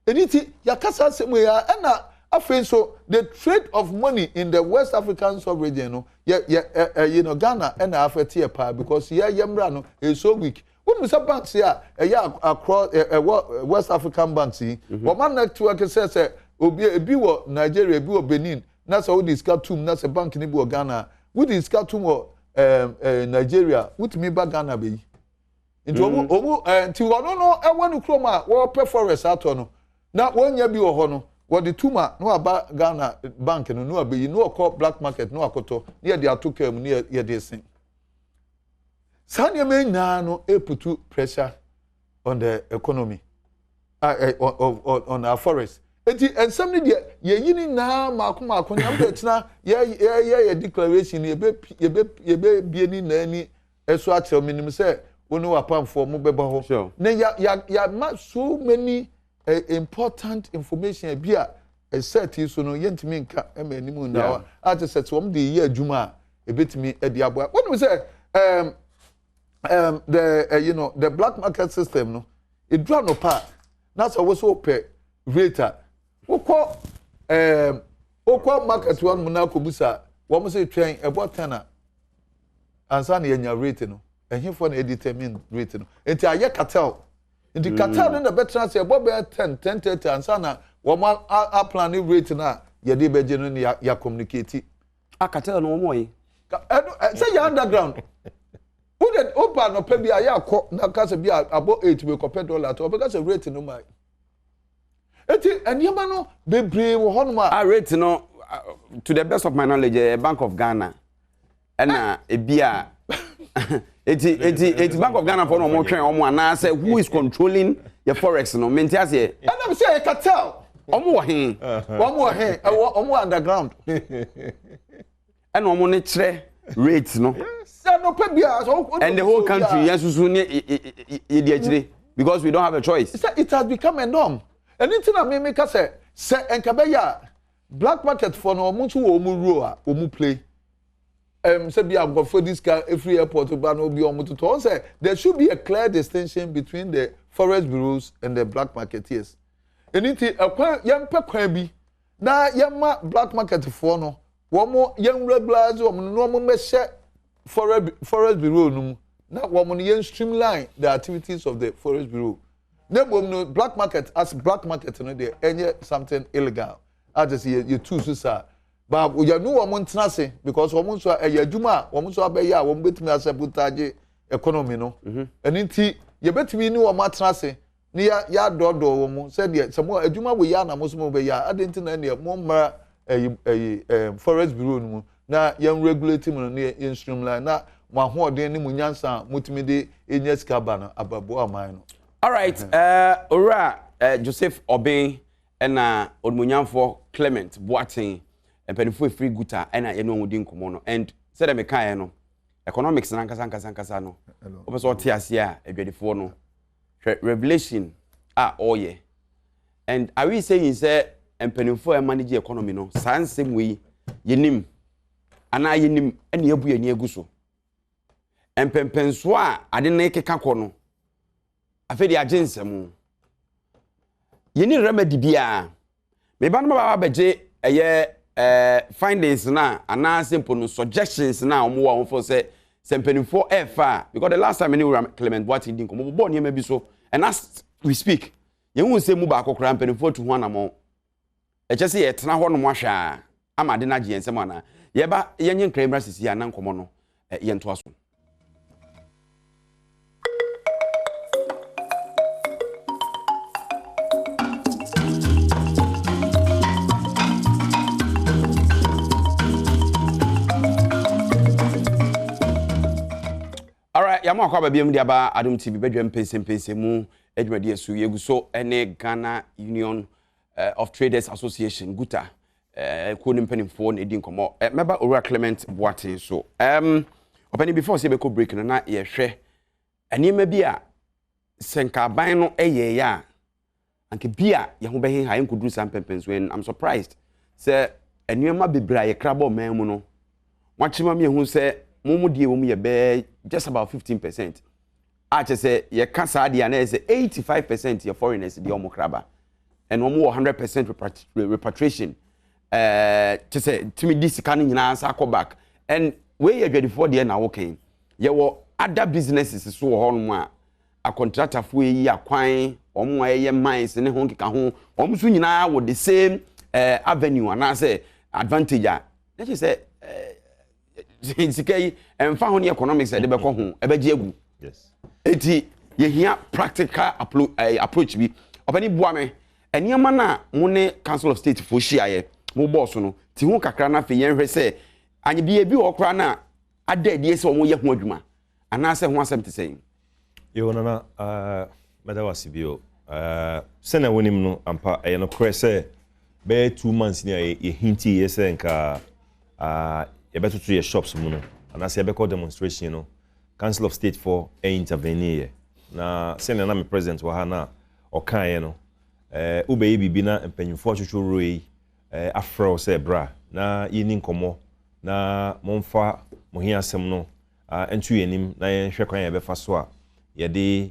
Ɛni ti yɛakasa asɛm yi a ɛna afei nso the trade of money in the West African sub-region no yɛ yɛ ɛ ɛyi no Ghana ɛna afɛte yɛ paa because yɛ yɛ mmra no is so weak. Wɔn sɛ banks yi a ɛyɛ across ɛwɔ West African banks yi, wɔn ma network sɛ obi ebi wɔ Nigeria, ebi wɔ Benin, na sɛ wode sika tum na sɛ bank ni bi wɔ Ghana, wode sika tum wɔ ɛɛ ɛɛ Nigeria, wotumi ba Ghana bɛyi. Nti wɔn ɛɛ nti wɔn no ɛwɔ ne kurom a wɔrepɛ forex atɔ no na wɔnya bi wɔ hɔ no, wɔde tum a na waba Ghana bank no na wabɛyi na wɔkɔ black market na wakɔtɔ na yɛde ato kaa mu na yɛde sen. Saa nneɛma yi nyinaa no e put pressure on the economy, on our forex. Eti nsɛm no deɛ yɛyi ne nyinaa maako maako na mbɛ kyena yɛ yɛ yɛ yɛ declaration yɛbɛ yɛbɛ yɛbɛ bie ne nyinaa ni ɛso akyerɛw. Minim sɛ wo ne wapamfoɔ mo bɛba hɔ na ya ya ya ma so many important information bi a ɛsɛ ti so no yɛntumi nka ɛma anim nna hɔ a te sɛ wɔn de yɛ adwuma a ebetumi ɛde aboa. Wɔn sɛ the the black market system no eduru anɔpa a na sɛ wɔsɔ pɛ rate a wokɔ market hɔ nom na akɔbusa wɔn sɛ twɛn ɛbɔ 10 a ansa na yɛnya rate no. Ɛhefoɔ na ɛdetermine rate no? Nti ayɛ cartel. Nti cartel no na bɛtena sɛ ɛbɔ bɛyɛ 10, 10:30 ansa na wɔn a plan rate no a yɛde bɛgye no ne yɛ communicate. A cartel no wɔn wɔ yi. Ɛno sɛ yɛ underground wode woba anɔpa bi a yɛ akɔ na kasa bi a abɔ 8 bi kɔpɛ dollar to ɔbɛka sɛ rate no ma. Eti nneɛma no bebree wɔ hɔnom a. A rate no, to the best of my knowledge, Bank of Ghana ɛna ebi a eti Bank of Ghana fɔ na wɔn twɛn wɔn anaasɛ who is controlling the forex no? Mente aseɛ. Ɛnam sɛ yɛ cartel. Wɔn wɔ he? Wɔn wɔ he? Ɛwɔ wɔn wɔ underground. Ɛna wɔn ne kyerɛ rate no. Sɛ anɔpa bi a sɛ And the whole country yɛn soso ne yɛ di akyire because we don't have a choice. Sɛ it has become a norm. Ɛni ti na mímí ka sɛ nka bɛyɛ a black market fo no wɔn nso wɔ wɔn role a wɔn play sɛ bi nkurɔfoɔ di sika efiri airport ba na obi wɔn toto wɔn sɛ there should be a clear distinction between the forex bureaus and the black marketeers. Ɛni ti ɛkwan yɛn pɛ kwan bi na yɛn ma black market foɔ no wɔn yɛn regularize wɔn no na wɔn mmɛhyɛ forex bureau no mu na wɔn no yɛn streamline the activities of the forex bureau. Na mmom no black market as black market no deɛ ɛnyɛ something illegal a kyerɛ sɛ yɛ yɛtu so saa ba yɛne wɔn ntena ase because wɔn nso ɛyɛ adwuma a wɔn nso abɛyɛ a wɔn bɛtumi asabotage. economy no. Ɛno nti yɛbɛtumi ne wɔn atena ase ne yɛ yɛadɔɔdɔɔ wɔn mu sɛdeɛ sɛ mo adwuma wɔ yi a na mo nso mo bɛyɛ a adɛn nti na ɛneɛ mo mmra ɛyi ɛyi ɛɛ forest bureau no mu na yɛn regulate mu no ne yɛn streamline na mo ahoɔden ne mo nyansa a motumi de nya sika ba no ababoa ɔman no. Alright, uh, Owura uh, Joseph Obeng ɛna Onimuonyamfoɔ Clement Boateng mpanimfoɔ efiri Guta ɛna yɛne wɔn di nkɔmɔ no and sɛdeɛ mekaeɛ no economics no ankasa ankasa ankasa no wopɛ sɛ ɔte aseɛ a adwadifoɔ no hwɛ revelation a ɔreyɛ and are we saying sɛ mpanimfoɔ a ɛmanage economy no saa nsɛm wei yɛnim anaa yɛnim ɛna yɛabu yɛn ani agu so mpɛmpɛnsoɔ a ade no keka kɔ no afei de agye nsɛm yɛni remedy biara Me ba no bɛba abɛgye ɛyɛ ɛɛ findings na anaasɛ mpo no suggestions na wɔn wɔ a wɔn fɔ sɛ sɛ mpanimfoɔ ɛɛfa a because the last time ne wura Clement Boateng di nkɔmɔ bɔbɔ nneɛma bi so and as we speak yɛn hu sɛ mu baako koraa mpanimfoɔ tu ho anamɔ ɛkyɛ sɛ yɛtena hɔ nom ahwɛ a ama ade no agye yɛn nsam anaa yɛba yɛnyɛ nkran mmra sisi a na nkɔmɔ no yɛntoa so. Alright, yɛama akɔ aba biam de aba Adom TV badwam mpɛnsɛmpɛnsɛ mu adwumadeɛ so. Yɛgu so ne Ghana Union eh, of Traders Association, GUTA, eh, kuo no mpanimfoɔ na ɛdi nkɔmmɔ. Eh, mɛba Owura Clement Boateng so. Um, ɔpɛni before sɛ yɛbɛkɔ break no na yɛhwɛ nneɛma bi a sɛ nka aban no ɛyɛeɛ a anka bi a yɛn ho bɛheha yɛnkɔduru saa mpɛmpɛnsoɔ and I'm surprised sɛ nneɛma bebree a yɛkra bɔ ɔman mu no wɔakyerɛ ma mmiɛhu sɛ mo mo deɛ wɔ mu yɛ bɛɛ just about 15% a kyerɛ sɛ yɛka saa deɛ a na yɛ sɛ 85% yɛ foreigners deɛ wɔn kra ba and wɔn wɔ 100% repatriation ɛɛ kyerɛ sɛ tumi di sika no nyinaa sa akɔ back and wei yɛ adwadifoɔ deɛ na wɔkɛn yɛwɔ other businesses so wɔ hɔnom a akɔntratafoɔ yi akwan wɔn a ɛyɛ mines ne ho nkeka ho wɔn nso nyinaa wɔ the same uh, avenue anaasɛ advantage a na kyerɛ sɛ eh, sika yi ɛmfa ho ne economics a ɛde bɛkɔ ho ɛbɛgye agu eti yɛhia practical eh, approach bi ɔpɛni boa me nneɛma no a mo ne council of state foɔ hyiaeɛ mo bɔɔ so no ti ho kakra no afei yɛnhwɛ sɛ anyɛ bi ebi wɔ hɔ koraa no a ada adie sɛ wɔyɛ ho adwuma anaasɛ ho asɛm te sɛn? Yoo Nana, uh, mɛda wo ase bio. Uh, sɛnea wonim no, ampa, ɛyɛ nokorɛ sɛ bɛyɛ 2 months ni a yɛhintiiɛ sɛ nka uh, yɛbɛtoto yɛ shops mu no, anaasɛ yɛbɛkɔ demonstration no, Council of State foɔ intervene yɛ. Na sɛnea na me president wɔ ha na ɔkaeɛ no, uh, wobɛyɛ biribi na mpanyimfoɔ atwotworo yi uh, afrɛ wo sɛ bra na yɛni nkɔmmɔ na momfa mo hia asɛm no nto yɛn anim na yɛnhwɛ kwan a yɛbɛfa so a yɛde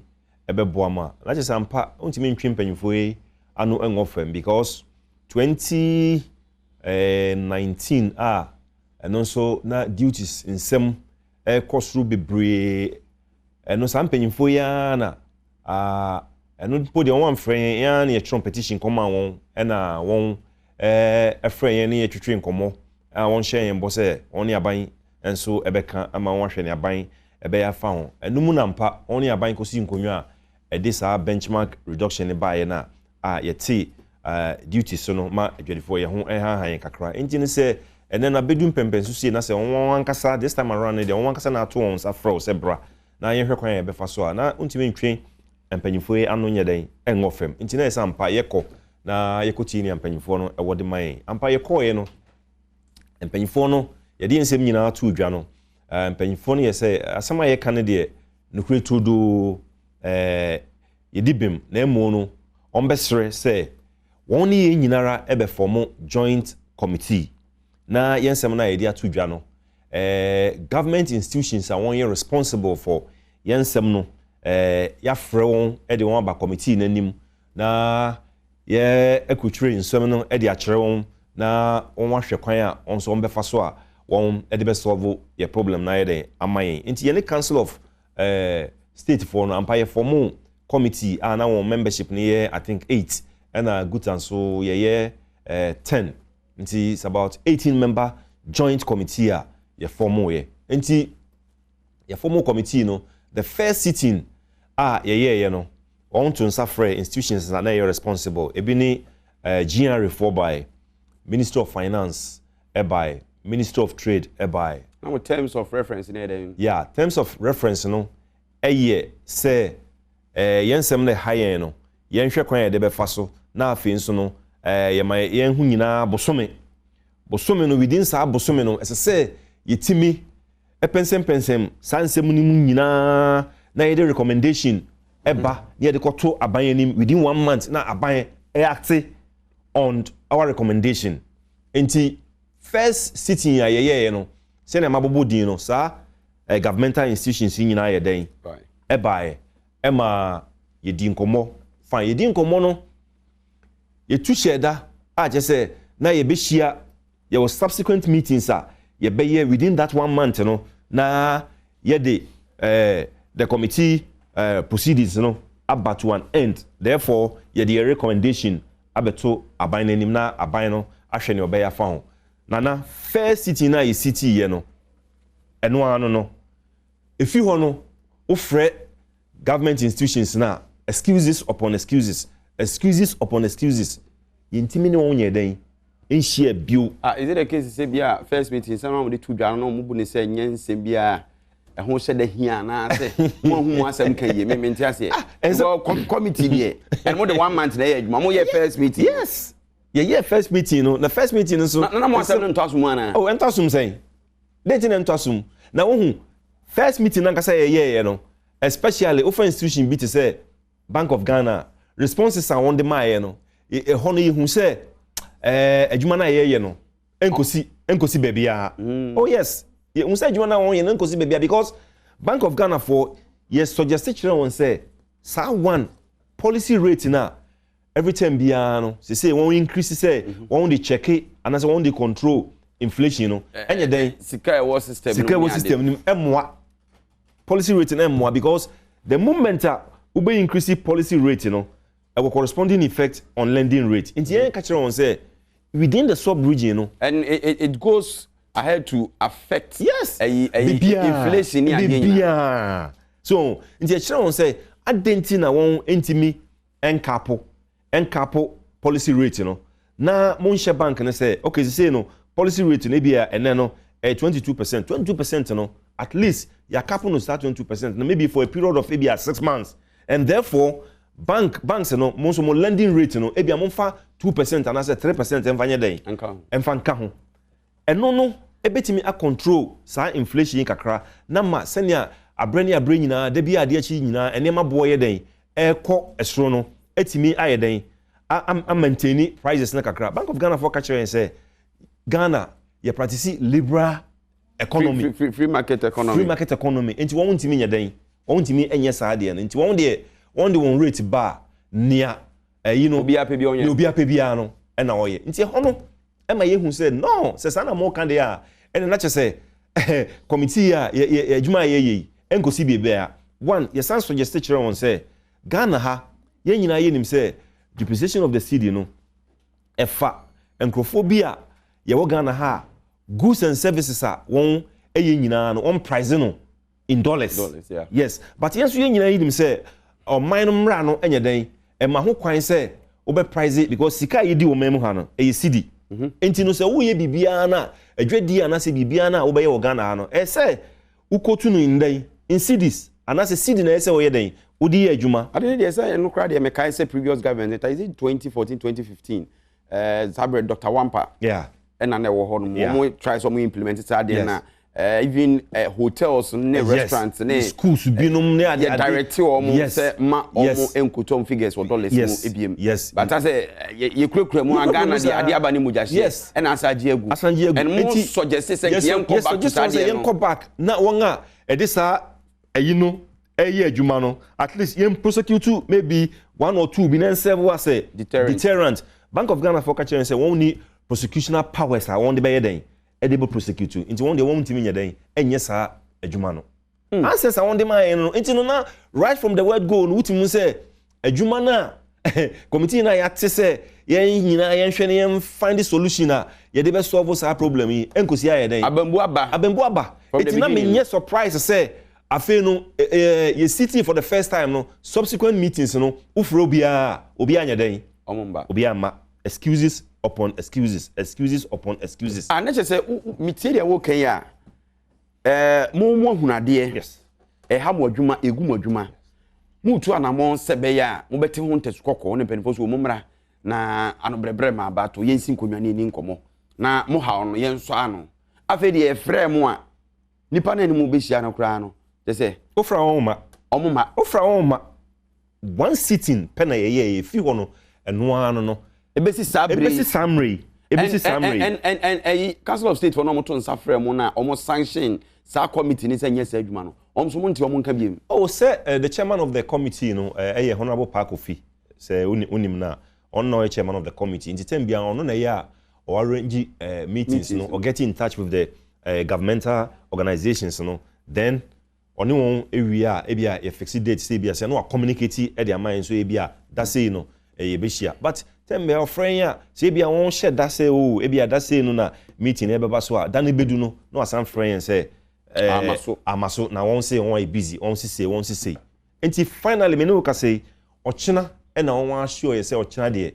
ɛbɛboa mu a na kyerɛ sɛ ampa wontumi ntwe mpanyinfoɔ yi ano ngɔ fam because 2019 a ɛno nso na duties nsɛm ɛkɔ soro bebree. Ɛno saa mpanyinfoɔ yi ara na ɛno mpo deɛ wɔn amfrɛ yɛn, yɛn ara na yɛtwerɛ petition kɔma wɔn, ɛna wɔn ɛfrɛ yɛn ne yɛtwitwi nkɔmmɔ a wɔn hyɛ yɛn bɔ sɛ wɔn ne aban nso ɛbɛka ama wɔn ahwɛ ne aban ɛbɛyɛ afa ho. Ɛno mu na mpa wɔn ne aban kɔsi nkonnwa a ɛde saa benchmark reduction ne baeɛ no a yɛte duty so no ma adwadifoɔ yɛn ho ɛhaha yɛn kakra. Nti no sɛ ɛnɛ no abɛdu mpɛmpɛnso sie na sɛ wɔn ankasa this time around no deɛ wɔn ankasa na ato wɔn nsa frɛ wo sɛ bra na yɛhwɛ kwan a yɛbɛfa so a na ntumi ntwe mpanyinfoɔ yi ano nyɛ dɛn ɛngɔ fam. Nti na yɛ sɛ ampa yɛkɔ na yɛkɔtie nea mpanyinfoɔ no ɛwɔ de ma yɛn. Ampa yɛkɔɔeɛ no, mpanyinfoɔ no yɛde yɛn nsɛm nyinaa to dwa no, mpanyinfoɔ no yɛ sɛ asɛm a yɛka no deɛ nokorɛ turodoo, yɛdi bem, na emu no wɔn bɛsrɛ sɛ wɔn ne yɛn nyinara ɛbɛform joint committee na yɛn nsɛm no a yɛde ato dwa no, government institutions a wɔn yɛ responsible for yɛn nsɛm no, yɛafrɛ wɔn de wɔn aba committee n'anim na yɛ akutwere nsɛm no de akyerɛ wɔn na wɔn ahwɛ kwan a wɔn nso wɔn bɛfa so a wɔn de bɛsolve yɛ problem na ayɛ dɛn ama yɛn. Nti yɛne Council of State foɔ no ampa yɛ form committee a na wɔn membership no yɛ, I think, eight, ɛna Guta nso yɛyɛ 10, nti it's about 18 member joint committee a yɛ form yɛ. Nti yɛ form committee no. The first sitting a yɛyɛɛyɛ no, wɔn to nsa frɛ institutions na na ɛyɛ responsible. Ebi ne GRA foɔ bae, Ministry of Finance ɛbae, Ministry of Trade ɛbae. Na mo terms of reference no yɛ dɛn? Yeah, terms of reference no ɛyɛ sɛ yɛn nsɛm no ɛha yɛn no, yɛnhwɛ kwan a yɛde bɛfa so, na afei nso no yɛma yɛn ho nyinaa bosome. Bosome no, within saa bosome no, ɛsɛ sɛ yɛtumi ɛpɛnsɛmpɛnsɛm saa nsɛm no mu nyinaa na yɛde recommendation ɛba na yɛde kɔto aban anim within one month na aban ɛact on our recommendation. Nti first sitting a yɛyɛɛ no, sɛnea mabobɔ din no, saa governmental institutions yi nyinaa yɛ dɛn? Ɛbaeɛ ɛma yɛdi nkɔmmɔ. Fine, yɛdi nkɔmmɔ no, yɛtu hyɛ da a kyerɛ sɛ na yɛbɛhyia, yɛwɔ subsequent meetings a yɛbɛyɛ within that one month no na yɛde the committee proceedings no aba to an end. Therefore, yɛde yɛ recommendation abɛto aban n'anim na aban no ahwɛ nea ɔbɛyɛ afa ho. Nana, first sitting na yɛ sitting yɛ no, ɛno ara no, efi hɔ no, wofrɛ government institutions na excuses upon excuses, excuses upon excuses, yɛntumi ne wɔn nyɛ dɛn nhyia bio. Ah, is it the case sɛ bi a first meeting nsɛm a wɔde to dwa no na wɔn bu ne sɛ nyɛ nsɛm bi a ɛho hyɛ da hia anaasɛ mo ahu mo asɛm ka yie? Me nte aseɛ. Because committee deɛ, ɛno mo de one month na ɛyɛ adwuma, mo yɛ first meeting. Yes, yɛyɛ first meeting no, na first meeting no nso. Na mo asɛm no ntɔ aso mu anaa? Oh, ɛntɔ asom sɛn de ti na ɛntɔ asom na wohu first meeting nankasa yɛyɛɛyɛ no, especially wofa institution bi te sɛ Bank of Ghana, responses a wɔn de maayɛ no, ɛhɔ no yɛhu sɛ adwuma no a yɛyɛ no nkosi baabiara. Oh yes, yɛhu sɛ adwuma no a wɔn yɛ no nkosi baabiara because Bank of Ghana foɔ, yɛ suggest kyerɛ wɔn sɛ saa one policy rate na every time biara no sese wɔn increase sɛ wɔn de check anaasɛ wɔn de control inflation no, ɛnyɛ dɛn? Sika ɛwɔ system. Sika ɛwɔ system no ɛmoa policy rate no, ɛmoa because the moment a wobɛ increase policy rate no, ɛwɔ corresponding effect on lending rate. Nti yɛn ka kyerɛ wɔn sɛ within the sub region no. And it goes ahead to affect. Yes. Ɛyi inflation ni adeɛ nyinaa. Bibiara so. Nti ɛkyerɛ wɔn sɛ adan ti na wɔn ntumi ncap policy rate no na mo nhyɛ bank no sɛ, okay, sise no policy rate no ebi a ɛnɛ no ɛyɛ 22%, 22% no, at least yɛacap no saa 22% no maybe for a period of ebi a 6 months, and therefore banks no, mo nso mo lending rate no, ebi a mo nfa 2% anaasɛ 3% ɛnfa nyɛ dɛn? Ɛnfa nka ho. Ɛno no ebetumi acontrol saa inflation yi kakra na ma sɛnea abrɛ ne abrɛ nyinaa, dabi adeɛ akyi nyinaa, nneɛma boɔ yɛ dɛn ɛrekɔ ɛsoro no, etumi ayɛ dɛn a maintain prices no kakra. Bank of Ghana foɔ ka kyerɛ yɛn sɛ Ghana yɛ practice liberal economy. Free market economy. Free market economy, nti wɔn ntumi nyɛ dɛn, wɔn ntumi nyɛ saa deɛ no. Nti wɔn deɛ, wɔn de wɔn rate ba nea ɛyi no, obi apɛ bi ɔnyɛ. Nea obi apɛ biara no ɛna ɔyɛ. Nti ɛhɔ no ɛma yɛhu sɛ no, sɛ saa na mo ka deɛ a, ɛna na kyɛ sɛ committee a yɛ yɛ adwuma a yɛyɛ yi ɛnkosi beebi a one. Yɛsan suggest kyerɛ wɔn sɛ Ghana ha, yɛn nyinaa yɛnim sɛ depreciation of the cedi no ɛfa nkurɔfoɔ bi a yɛwɔ Ghana ha a, goods and services a wɔn ɛyɛ nyinaa no, wɔn price no in dollars. Dollars, yeah. Yes, but yɛn nso yɛn nyinaa yɛnim sɛ ɔman no mmra no ɛnyɛ dɛn ɛma ho kwan sɛ wobɛ price, because sika a yɛdi wɔ man mu ha no ɛyɛ cedi. Nti no sɛ woyɛ biribiara no a, adwadie anaasɛ biribiara no a wobɛyɛ wɔ Ghana ha no, ɛyɛ sɛ wokɔtu no in dɛn, in cedis, anaasɛ cedi na ɛyɛ sɛ wɔyɛ dɛn wode yɛ adwuma. Ade ne deɛ sɛ ɛno koraa deɛ, mekae sɛ previous government, is it 2014, 2015, saa berɛ Dr Wampah ɛna na ɛwɔ hɔ nom, wɔn try sɛ wɔn implement saa adeɛ na even hotels ne restaurants ne schools binom ne ade. Yɛ direct wɔn sɛ ma wɔn nkotɔn figures wɔ dollars mu ebiem. But asɛ yɛ kurakura mu a, Ghana deɛ, adeɛ aba ne mu gya hyɛ, ɛna asa agye agu. Asan gye agu. And mo suggest sɛ yɛn kɔ back to saa adeɛ no. Yɛn kɔ back na wɔn a ɛde saa ɛyi no ɛyɛ adwuma no, at least yɛn prosecute maybe one or two bi na nserve wa sɛ deterrent. Deterrent. Bank of Ghana foɔ ka kyerɛ sɛ wɔn ni prosecutional powers a wɔn de bɛyɛ dɛn ɛde bɛ prosecute, nti wɔn deɛ, wɔn ntumi nyɛ dɛn ɛnyɛ saa adwuma no. Answers a wɔn de maa yɛn no, nti no na right from the word go no, wotumi sɛ adwuma no a committee no a yɛate sɛ yɛn nyinaa yɛnhwɛ ne yɛn find the solution a yɛde bɛ solve saa problem yi, nkosi ayɛ dɛn? Abambu aba. Abambu aba. Eti na menyɛ surprise sɛ Afei no, eh, yɛ sitting for the first time no, subsequent meetings no, wofrɛ obiara a, obiara nyɛ dɛn? Ɔmo mba. Obiara mma. Excuses upon excuses, excuses upon excuses. Ah, ne kyerɛ sɛ, wo, wo, metie deɛ woka yi a, eh, mo mo ahunu adeɛ. Yes. Ɛha mo adwuma, ɛgu mo adwuma. Moretu anammɔn sɛ ɛbɛyɛ a mobɛte ho ntasu kɔkɔɔ ne mpanimfoɔ so wɔ mo mmra na ano brɛbrɛ ma abato, yɛnsi nkonnwa ne yɛni nkɔmmɔ na mo haw no yɛnsɔ ano. Afei deɛ yɛfrɛɛ mo a, Nipa no a ɛne mo bɛhyia no koraa no, kyerɛ sɛ. Wofra wɔn ma. Wɔn ma. Wofra wɔn ma. One sitting pɛ na yɛyɛɛ, yɛfiri hɔ no, ɛno ara no no. Ɛbɛsi saa berɛ yi. Ɛbɛsi saa mmerɛ yi. Ɛbɛsi saa mmerɛ yi. Ɛn ɛn ɛn ɛyi Council of State foɔ no a wɔto nsa frɛ mo no a wɔn sanction saa committee no sɛ nyɛ saa adwuma no, wɔn nso monte wɔn nka biom. Oh, sɛ the chairman of the committee no ɛyɛ Honourable Paa Kofi, sɛ wonim no a, ɔno na ɔyɛ chairman of the committee, nti term biara ɔno na ɛyɛ a ɔ arrange eh, meetings no, ɔ get in touch with the eh, governmental organizations no, then ɔne wɔn wie a, ebi a yɛ fixe date sɛ ebi a sɛ na wa communicate de ama yɛn nso ebi a da sei no eh, yɛbɛhyia. But term bia ɔfrɛ yɛn a, sɛ ebi a wɔn hyɛ da sɛ o, ebi a da sei no na meeting no ɛbɛba so a, da no bɛdu no na wasan frɛ yɛn sɛ eh, Ama so. ama so, na wɔn se wɔn ayɛ busy, wɔn sesei, wɔn sesei. Nti finally me ne wo kasa yi, ɔkyena na wɔn assure yɛ sɛ ɔkyena deɛ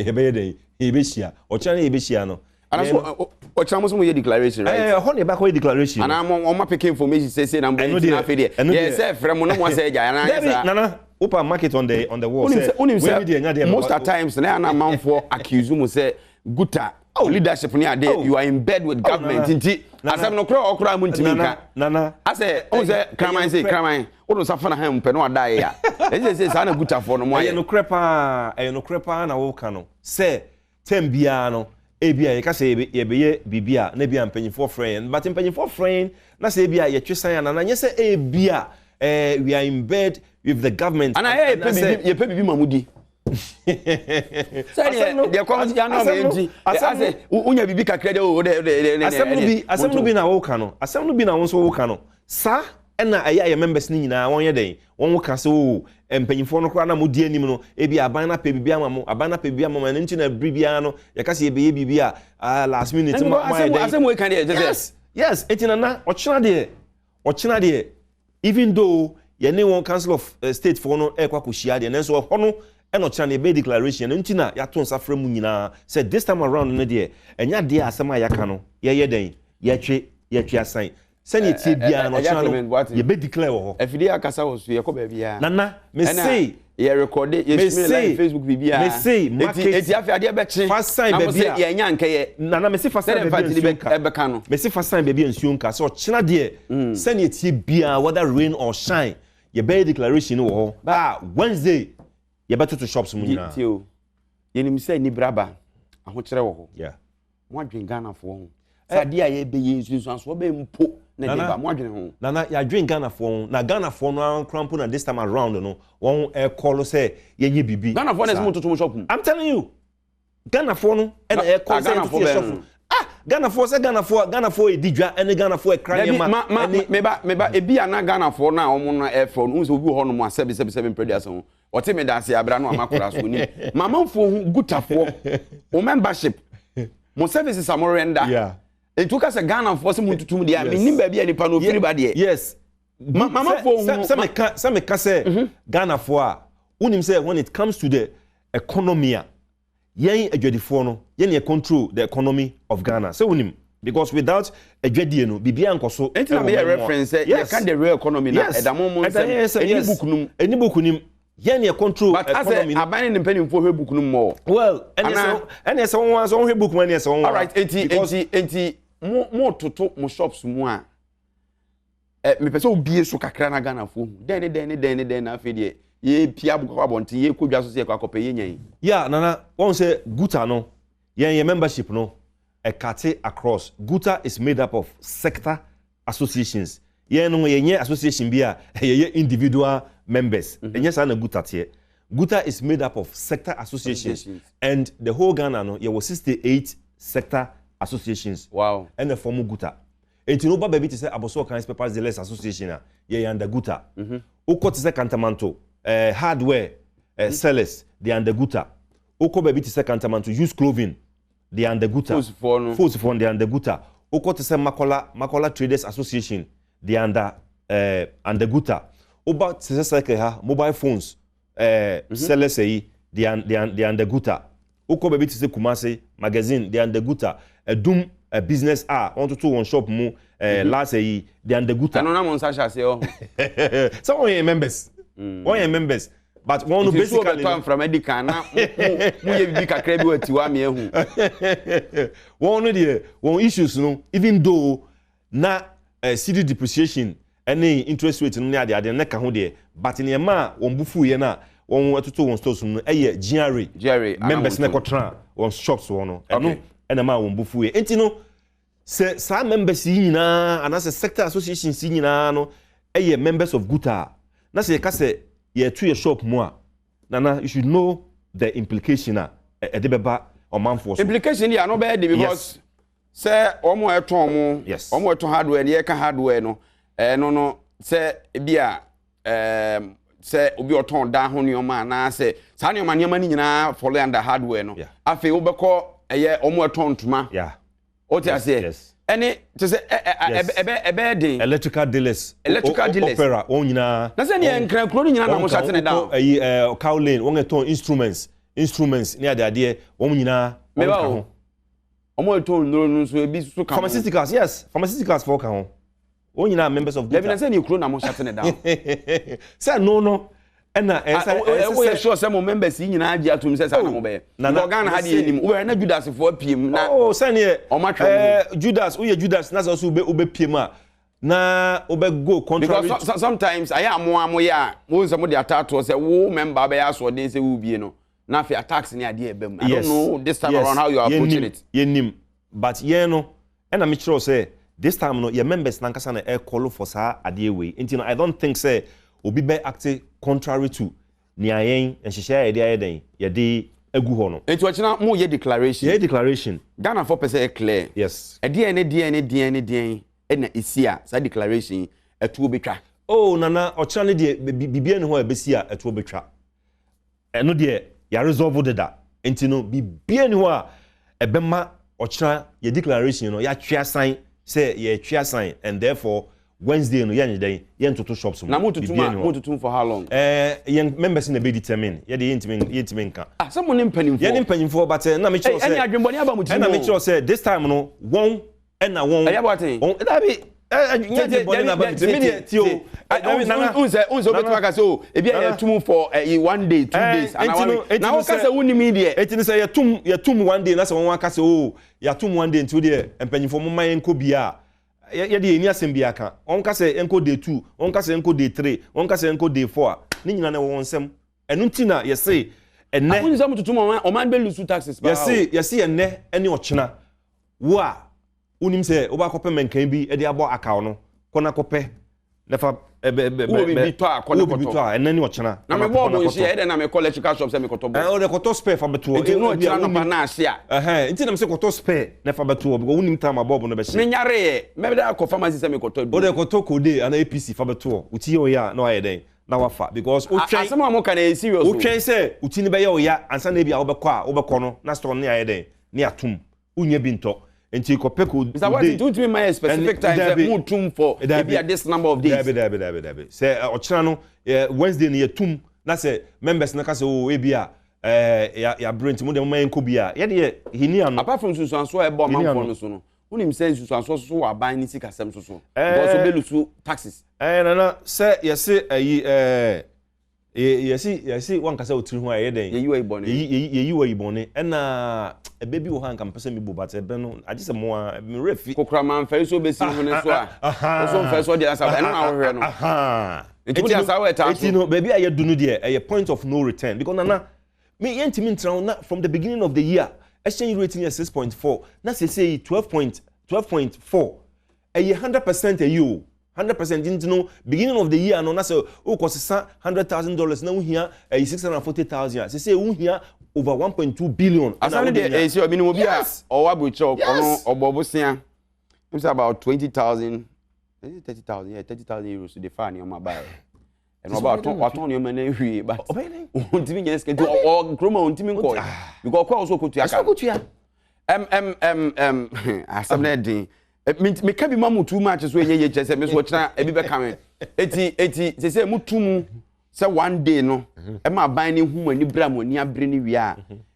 yɛbɛyɛ dɛn, yɛbɛhyia. Ɔkyena ne yɛbɛhyia no. Ana so ɔkyena mo so mo yɛ declaration right? Ɛɛ ɛhɔ na yɛbɛkɔ yɛ declaration. Ana mo wɔn apeke information sɛ sɛ na mo bɛyɛ ntina afei deɛ yɛ sɛ frɛ mo na mo asɛ agya ana ayɛ saa. Dabi nana wopa mark it on the on the wall sɛ wonim sɛ most of times na yɛ ana amanfoɔ accuse mo sɛ guta oh. leadership ni ade oh. you are in bed with oh, government nti asɛm no kora ɔkora mu ntumi nka asɛ ɔn sɛ kraman sɛ kraman wode nsa fa na ha mpɛ no ada yɛ a ɛsɛ sɛ saa na gutafoɔ no mo ayɛ. Ɛyɛ nokorɛ paa ɛyɛ nokorɛ paa na woka no sɛ tɛm biara no ebi a yɛka sɛ yɛbɛyɛ biribi a na ebi a mpanyinfoɔ frɛ yɛn but mpanyinfoɔ frɛ yɛn na sɛ ebi a yɛtwe san anana nyɛ sɛ ebi a eh, we are in bed with the government. Ana yɛ yɛpɛ biribi yɛpɛ biribi ma mo di. Sɛdeɛ deɛ kɔm ya no ɔmɛ nti asɛ wonya biribi kakra deɛ o de de de de. Asɛm no bi asɛm no bi na woka no asɛm no bi na wo nso woka no saa ɛna ɛyɛ a yɛ members no nyinaa wɔn yɛ dɛn wɔn ka sɛ o mpanyinfoɔ no koraa na mo di anim no ebi aban no apɛ biribi ama mo aban no apɛ biribi ama mo ɛno nti na bere biara no yɛka sɛ yɛbɛyɛ biribi a ah last minute mo ayɛ dɛn. Asɛm wei ka deɛ ɛkyɛ sɛ. Yes yes eti nana ɔkyena deɛ Ɔkyena deɛ, even though yɛne wɔn Council of State foɔ no rekɔ akɔhyia deɛ, nanso ɛhɔ no na ɔkyena no yɛbɛyɛ declaration. Ɛno nti na yɛato nsa frɛ mo nyinaa sɛ this time around no deɛ, ɛnyɛ adeɛ a asɛm a yɛaka no yɛyɛ dɛn, yɛtwe, yɛtwe asan. Sɛdeɛ ɛteɛ biara no, ɔkyena no yɛbɛ declare wɔ hɔ. Afidie akasa wɔ so, yɛkɔ baabiara. Nana, mese. Yɛ rekɔde, yɛ stream live Facebook biribiara. Mese, market. Eti afei adeɛ bɛkye. Fa sign baabi a. Na mo sɛ yɛnya nkɛyɛ. Nana mese fa sign baabi a nsuo nka. Ɛbɛka no. Mese fa sign baabi a nsuo nka sɛ ɔkyena deɛ sɛnea ɛteɛ biara whether rain or shine yɛbɛyɛ declaration no wɔ hɔ a Wednesday yɛbɛtoto shops mu nyinaa. Tie o, yɛnim sɛ anibere aba, ahokyerɛ wɔ hɔ. Yeah. Moadwen Ghanafoɔ ho sɛ adeɛ a yɛbɛyɛ nsunsuansoɔ bɛn mpo na ɛde ba? Moadwene ho? Nana, yɛadwen Ghanafoɔ ho, na Ghanafoɔ no ara koraa mpo na this time around no, wɔn ɛrekɔlo sɛ yɛnyɛ biribi. Ghanafoɔ na ɛsɛ mototo mo shop mu? I'm telling you, Ghanafoɔ no ɛna ɛrekɔlo sɛ yɛtoto yɛ shop mu. Ah, Ghanafoɔ sɛ Ghanafoɔ, Ghanafoɔ ɛdi dwa ɛne Ghanafoɔ ɛkra nneɛma. Ma, ma, meba, meba, ebi a na Ghanafoɔ no a wɔn no ɛrefrɛ no, wohu sɛ obi wɔ hɔnom a sɛbi sɛbi sɛbi mpɛ aduasa ho, Ɔte me danse abira no ama kora so onim. Mamanfoɔ hu gutafoɔ mo membership mo services a mo render. Yeah. Nti woka sɛ Ghanafoɔ sɛ mo ntutum deɛ a menim baabi a nipa no ofiri ba deɛ. Yes. Mamanfoɔ hu. Sɛ meka sɛ meka sɛ mhm. Ghanafoɔ a wonim sɛ when it comes to the economy a Yɛn adwadifoɔ no, yɛn na yɛ control the economy of Ghana. Sɛ wonim, because without adwadie no, biribiara nkɔ so. Nti na meyɛ reference sɛ yɛka the real economy na ɛda mo mo nsɛm, ɛni book no mu. Ɛni book no mu. Yɛn na yɛ control economy no. But asɛ aban ne ne mpanimfoɔ hwɛ book no mu mɔ. Well, ɛne sɛ ɛne sɛ wɔn sɛ wɔn hwɛ book mu ɛne sɛ wɔn. Alright, eti eti eti mo mo toto mo shops mu a. Ɛ mepɛ sɛ wobie so kakra na Ghanafoɔ hu. Dɛn ne dɛn ne dɛn ne dɛn na afei deɛ yɛpia kɔ abɔnten yɛkɔ dwa so sɛ yɛkɔ akɔpɛ yɛnya yi. Yeah Nana, wahu sɛ Guta no, yɛn yɛn membership no, ɛkate across. Guta is made up of sector associations. Yɛn no yɛnyɛ association bi a yɛyɛ individual members. Ɛnyɛ saa na Guta teɛ. Guta is made up of sector associations and the whole Ghana no yɛwɔ 68 sector associations wow. ɛna ɛfɔm Guta. Enti no woba baabi te sɛ Abossey Okai Spare Parts Dealers Association a, yɛyɛ under Guta. Wokɔ te sɛ Kantamanto eh, Hardware eh, Sellers, they are under Guta. Wokɔ baabi te sɛ Kantamanto Used Clothing, they are under Guta. Fosfoɔ no. Fosfoɔ no, they are under Guta. Wokɔ te sɛ Makola, Makola Traders Association, they are under. eh, under guta. Woba te sɛ circle ha, mobile phones eh, mm -hmm. sellers ayi, they are, they are, they are under guta. Wokɔ baabi te sɛ Kumasi magazine, they are under guta. Adum eh, business a wɔn toto wɔn shop mu eh, mm -hmm. last ayi, they are under guta. Ɛno na mo nsa hyɛ aseɛ wɔ ho. Sɛ wɔn yɛ members, wɔn yɛ members but wɔn no basically. Nti nsuo bɛtɔ mframa di kan na mo yɛ bibi kakra bi wɔ tiwa mi ehu. Wɔn no deɛ wɔn issues no, even though na cedi depreciation ne interest rate no ne ade ade no na ɛka ho deɛ, but nea ɛmaa wɔn bo fuiɛ no a wɔn toto wɔn stores mu no yɛ GRA members na ɛkɔtena wɔn shops hɔ no, ɛno na ɛmaa wɔn bo fuiɛ. Nti no sɛ saa members yi nyinaa anaasɛ sector associations yi nyinaa no yɛ members of GUTA a, na sɛ yɛka sɛ yɛto yɛ shop mu a, Nana, you should know the implication a ɛde bɛba ɔmanfoɔ so. Implication deɛ ano bɛyɛ de because sɛ wɔn a ɛtɔn mo, wɔn a ɛtɔn hardware no, yɛka hardware no, ɛno no sɛ ebi a ɛɛm sɛ obi ɔtɔn dan ho nneɛma anaasɛ saa nneɛma nneɛma no nyinaa fall under hardware no. Afei wobɛkɔ ɛyɛ wɔn a ɛtɔn ntoma. O ti aseɛ. Ɛne te sɛ ɛbɛ ɛbɛyɛ den. Electrical dealers. Electrical dealers. Opera wɔn nyinaa. Na sɛ neɛ nkran kuro no nyinaa na mo shut ne down. Ɛyi ɛɛ cow lane wɔn ɛtɔn instruments instruments ne adeadeɛ wɔn nyinaa wɔn ka ho. Wɔn ɛtɔn nnuro no nso ebi nso ka ho. Pharmaceuticals, yes, pharmaceuticals fo ka ho. Wɔn nyinaa members of Guta. Dabi na sɛ ne kuro na mo shut ne down. Sɛ no no ɛna ɛsɛ ɛsɛ sɛ. Woyɛ sure sɛ mo members yi nyinaa gye atum sɛ saa na mo bɛyɛ. Nana Ghana ha deɛ yɛnim wobɛhwɛ na Judas foɔ apue mu na. Oh sɛneɛ wɔn atwa wɔn ho. Judas woyɛ Judas na sɛ ɔso wobɛ wobɛ pie mu a na wobɛ go contrary. Because sometimes ayɛ a mo a moyɛ a mo nsɛ mo de ataatoɔ sɛ wo member bɛyɛ asoɔden sɛ wobie no na afei attacks ne adeɛ ɛba mu. I don't know this time around how you are approaching it. Yɛnim but yɛn no ɛna me kyerɛ wo sɛ this time no yɛ members no ankasa na ɛrekɔlo for saa adeɛ wei nti no I don't think sɛ obi bɛ acte contrary to nea yɛn nhyehyɛɛ a yɛde ayɛ dɛn yɛde agu hɔ no. Nti ɔkyena mo yɛ declaration? Yɛyɛ declaration. Ghana foɔ pɛ sɛ ɛyɛ clear. Yes. Ɛdeɛn ne deɛn ne deɛn ne deɛn na ɛsi a saa declaration yi ɛtoɔ bɛtwa? Oh Nana ɔkyena no deɛ biribiara nni hɔ a ɛbɛsi a ɛtoɔ bɛtwa. Ɛno deɛ yɛ resolve deda nti no biribiara nni hɔ a ɛbɛma ɔkyena yɛ declaration no yɛatwe asan sɛ yɛretwe asan and therefore Wednesday no yɛnyɛ dɛn yɛntoto shops mu. Na mototo mu a mototo mu for how long? Ɛɛ yɛn members na ɛbɛ determine yɛ deɛ yɛntumi yɛntumi nka. Ah sɛ mo ne mpanimfoɔ. Yɛne mpanimfoɔ but ɛna mekyerɛ sɛ ɛne adwembɔne aba mo tirim o. Ɛna mekyerɛ sɛ this time no wɔn ɛna wɔn. Ɛyɛ bɔten. Wɔn dabi nyɛ de bɔne na ba mi mi deɛ ti o. Nana nsɛ nsɛ obetumi aka sɛ o ebi a yɛtum for ɛyi one day 2 days ana one week na woka sɛ wunim yi deɛ. Eti ni sɛ yɛtum yɛtum one day na sɛ wɔn aka sɛ o yɛatum one day nti o deɛ mpanyinfoɔ mo ma yɛn kɔ bia yɛ deɛ yɛn ni asɛm bi aka wɔn ka sɛ yɛn kɔ day 2, wɔn ka sɛ yɛn kɔ day 3, wɔn ka sɛ yɛn kɔ day 4 a ne nyinaa na ɛwɔ wɔn nsam. Ɛno nti na yɛse ɛnɛ. Akunyi sɛ mo tutum ɔman ɔman bɛ lusu taxes paa o. Yɛse yɛse ɛnɛ ɛne ɔkyena wo a wonim sɛ wobɛakɔpɛ mɛnkan bi de abɔ akaw no kɔ na kɔpɛ na fa ɛbɛ ɛbɛ wowɔ biribi tɔ a kɔ na wowɔ biribi kɔtɔ tɔ a ɛnɛ ne ɔkyena na me bɔɔbo nhye ɛdɛ na mekɔ electrical shop sɛ mekɔtɔ bɔɔbo ɛɛ ɔde kɔtɔ spare fa bɛtoɔ nti no ɔkyena nɔpa na ahye a ɛhɛn nti na mesɛ kɔtɔ spare na fa bɛtoɔ because wonim time a bɔɔbo no bɛhye. Menyareɛ mɛda akɔ pharmacy sɛ mekɔtɔ aduro. Wode kɔtɔ kode anaa APC fa bɛtoɔ wo ti yɛ ɔyɛ a na wayɛ dɛn na wafa because wotwɛn Asɛm a moka no ɛyɛ serious o. Wotwɛn sɛ wo ti no bɛyɛ ɔya ansa na ebi a wobɛkɔ a wobɛkɔ no na store no ne ayɛ dɛn ne atom wonnya bi ntɔ nti kɔpɛ ko Mr. White, nti wontumi mma yɛ specific time sɛ motum for ebi a this number of days. Dabi dabi dabi dabi sɛ ɔkyena no Wednesday no yɛtum na sɛ members no ka sɛ oh ebi a ɛɛ yɛabrɛ nti mo deɛ momma yɛnkɔ bi a yɛdeɛ yɛnni ano. Apart from nsunsuansoɔ a ɛbɔ amanfoɔ no so no, wonim sɛ nsunsuansoɔ nso wɔ aban ne sikasɛm nso so because obelusu taxes. Ɛɛ nana sɛ yɛse ayi ɛɛ Yɛse yɛse wankasa wo tiri ho a ɛyɛ dɛn? Yɛyi wayi bɔne. Yɛyi yɛyi wayi bɔne. Ɛna ɛbɛ bi wɔ hɔ a nka mepɛ sɛ mebu but ɛbɛ no agye sɛ mo a me werɛ fi. Kokorama mfɛre sɛ obesi wo hwene so a, wo so mfɛre sɛ ɔde asa ɛno na wohwehwɛ no. Nti wode asa wɔ ɛtaa so. Eti no baabi a yɛdu no deɛ ɛyɛ point of no return because nana me yɛntumi ntena hɔ na from the beginning of the year exchange rate no yɛ 6.4 na seesei 12.12.4 ɛyɛ 100% ɛyi o. 100% nti no beginning of the year no na sɛ wokɔ sesa $100,000 na wohia ɛyi 640,000 a sese wohia over 1.2 billion. Asɛm no deɛ ɛyɛ sɛ ɔbi ne obi a ɔwɔ aburokyerɛ ɔno ɔbɔ bosea ɛm sɛ about 20,000 is it 30,000? Yeah, 30,000 euros de fa nneɛma baeɛ. Ɛna ɔba ɔtɔn watɔn nneɛma no awie but ɔntumi nyɛ sika nti ɔ kurom a ɔntumi nkɔ because ɔkɔ a ɔsɛ ɔkɔtua ka. Ɛm ɛm ɛm ɛm asɛm no ɛden. Meka bi ma mo too much so ɛnyɛ yie kyerɛ sɛ me so ɔkyena ebi bɛka me. Eti eti sɛ sɛ motu mu sɛ one day no ɛma aban no hu mo ani bere a mo ani abere no wie a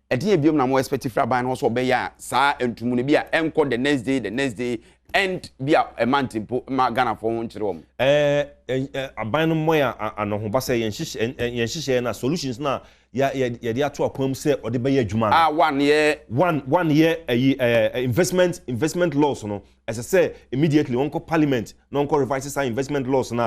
ɛdeɛn biom na mo expect firi aban no hɔ sɛ ɔbɛyɛ a saa ntumu no bi a ɛnkɔ the next day the next day and bi a a month mpo ma Ghanafoɔ ho nkyere wɔn. Ɛɛ aban no mmɔ yɛn anohoba sɛ yɛn nhyehyɛ yɛn nhyehyɛeɛ no a solutions no a yɛ yɛde ato akwan mu sɛ ɔde bɛyɛ adwuma no. A one yɛ. One one yɛ ɛyi ɛɛ investment investment laws no ɛsɛ sɛ immediately wɔn kɔ parliament na wɔn kɔ revise saa investment laws no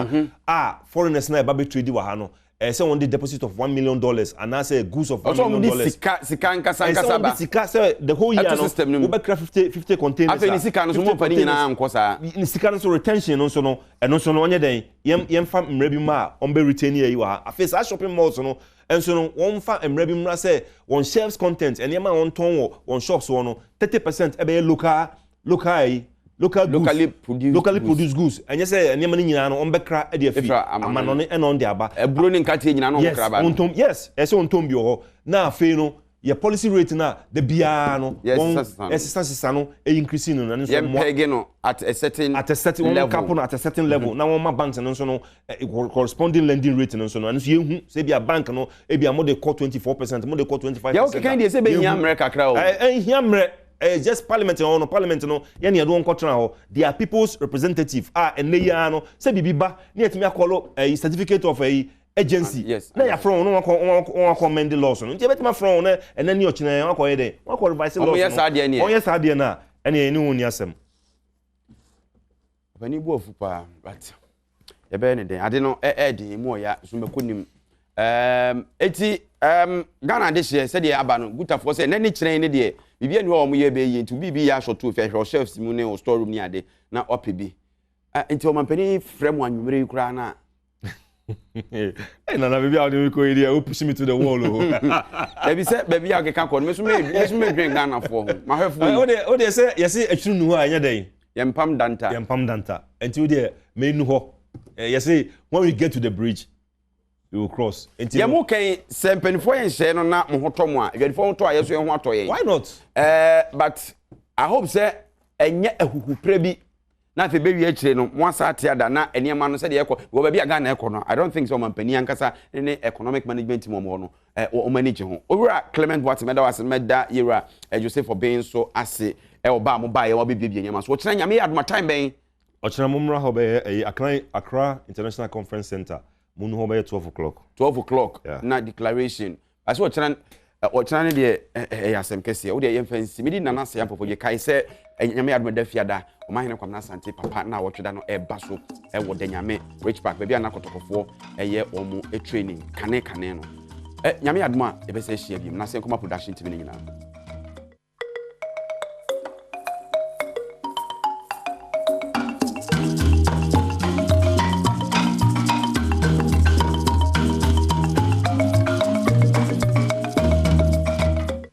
a a foreigners no a ɛba bɛ trade wɔ ha no ɛyɛ sɛ wɔn de deposit of $1 million anaasɛ goods of $1 million. Ɔsɛ wɔn de sika sika nkasa nkasa ba. Ɛsɛ wɔn de sika sɛ the whole year no wobɛkra 50 50 containers. Afei ne sika no so mo nfa ne nyinaa nkɔ saa. Ne sika no so retention no nso no ɛno nso no ɔnyɛ dɛn yɛn yɛnfa mmerɛ bi mu a wɔn bɛ retain yɛ yi wɔ ha. Afei saa shopping malls no nso no wɔn fa mmerɛ bi mmra sɛ wɔn shelves content nneɛma a wɔn tɔn wɔ wɔn shops wɔ no 30% ɛbɛyɛ local local ayi local goods locally produced locally produced goods ɛnyɛ sɛ nneɛma no nyinaa no wɔn bɛkra de afi amanɔne ɛna wɔn de aba. Aburo ne nkateɛ nyinaa na wɔn kra ba no. Yes wɔn tɔn yes ɛsɛ wɔn tɔn bi wɔ hɔ na afei no yɛ policy rate na da biara no wɔn ɛsesa sesa no ɛyi increase no na ne nso yɛn pɛge no at a certain at a certain wɔn cap no at a certain level na wɔn ma banks no nso no corresponding lending rate no nso no ɛno nso yɛn hu sɛ ebi a bank no ebi a mo de kɔ 24%, mo de kɔ 25%. Yɛ kɛkɛ deɛ sɛ bɛ hia mmerɛ kakra o. Ɛ hia mmerɛ. Ɛyɛ just parliament na wɔn no parliament no yɛn yɛde wɔn kɔtena hɔ they are people's representative a ɛnɛ yi ara no sɛ biribi ba ne yɛtumi akɔlɔ ɛyi certificate of ɛyi agency na yɛafrɛ wɔn na wɔn akɔ wɔn akɔ amend laws no nti yɛbɛtumi afrɛ wɔn na ɛnɛ ne ɔkyena wɔn akɔ yɛ dɛ wɔn akɔ revise laws no wɔn yɛ saa deɛ wɔn yɛ saa deɛ no a ɛne yɛn ne wɔn ni asɛm. Ɔpanin bu afu paa but yɛbɛyɛ ne dɛn ade no ɛɛden emu ɔya so mɛkɔ nim ɛɛm eti ɛɛm Ghana adehyeɛ sɛdeɛ aba no gutafoɔ sɛ ɛnɛ ne kyerɛn ne deɛ biribi ani hɔ a wɔn yɛ bɛyɛ yie nti biribi yɛ asɔto ofi ahwɛ shelves mu ne store room ne ade na ɔpɛ bi nti ɔmampanin frɛ mu anwummerɛ yi koraa na. Hey, Nana, baby, I don't go here. You push me to the wall. Oh. Baby, sɛ baby a keka kɔ no, meso me meso me dwen Ghana foɔ ho. Mahwɛfoɔ yi. O de o de sɛ yɛsi etwiri nu hɔ a ɛnyɛ dɛn. Yɛmpam danta. Yɛmpam danta. Nti o deɛ me nu hɔ. Yɛsi when we get to the bridge, we will cross. Nti yɛ mo kɛn sɛ mpanimfoɔ yɛ nhyɛ no na mo ho tɔ mo a, adwadifoɔ ho tɔ a yɛ so yɛn ho atɔ yɛn. Why not? But I hope sɛ ɛnyɛ ahuhupere bi na afei bɛwie akyire no mo asa ate ada na nneɛma no sɛdeɛ ɛkɔ wɔ baabi a Ghana ɛkɔ no I don't think sɛ ɔmampanin ankasa ne economic management team wɔn hɔ no wɔn ani gye ho. Owura Clement Boateng mɛda wo ase na mɛda yɛwura Joseph Obeng nso ase ɛwɔ ba a mo baeɛ wɔabɛbiebie nneɛma so. Ɔkyena Nyame yɛ adom a time bɛn? Ɔkyena mo mmra hɔ bɛyɛ ɛyi Accra Accra International Conference Center mo nu hɔ bɛyɛ 12 o'clock. 12 o'clock na declaration Ase ɔkyena ɔkyena ne deɛ ɛyɛ asɛm kɛseɛ wo deɛ yɛmfa nsi medi nana sɛ ampɔpɔ gye kae sɛ Nyame adom da fiada ɔmahene Kwamena Asante papa na wɔtwe da no ɛba so ɛwɔ da Nyame Rich Park baabi a na kɔtɔkɔfoɔ ɛyɛ wɔn training kane kane no Nyame adom a yɛbɛsɛ ahyia biom na sɛ nkɔma production team no nyinaa.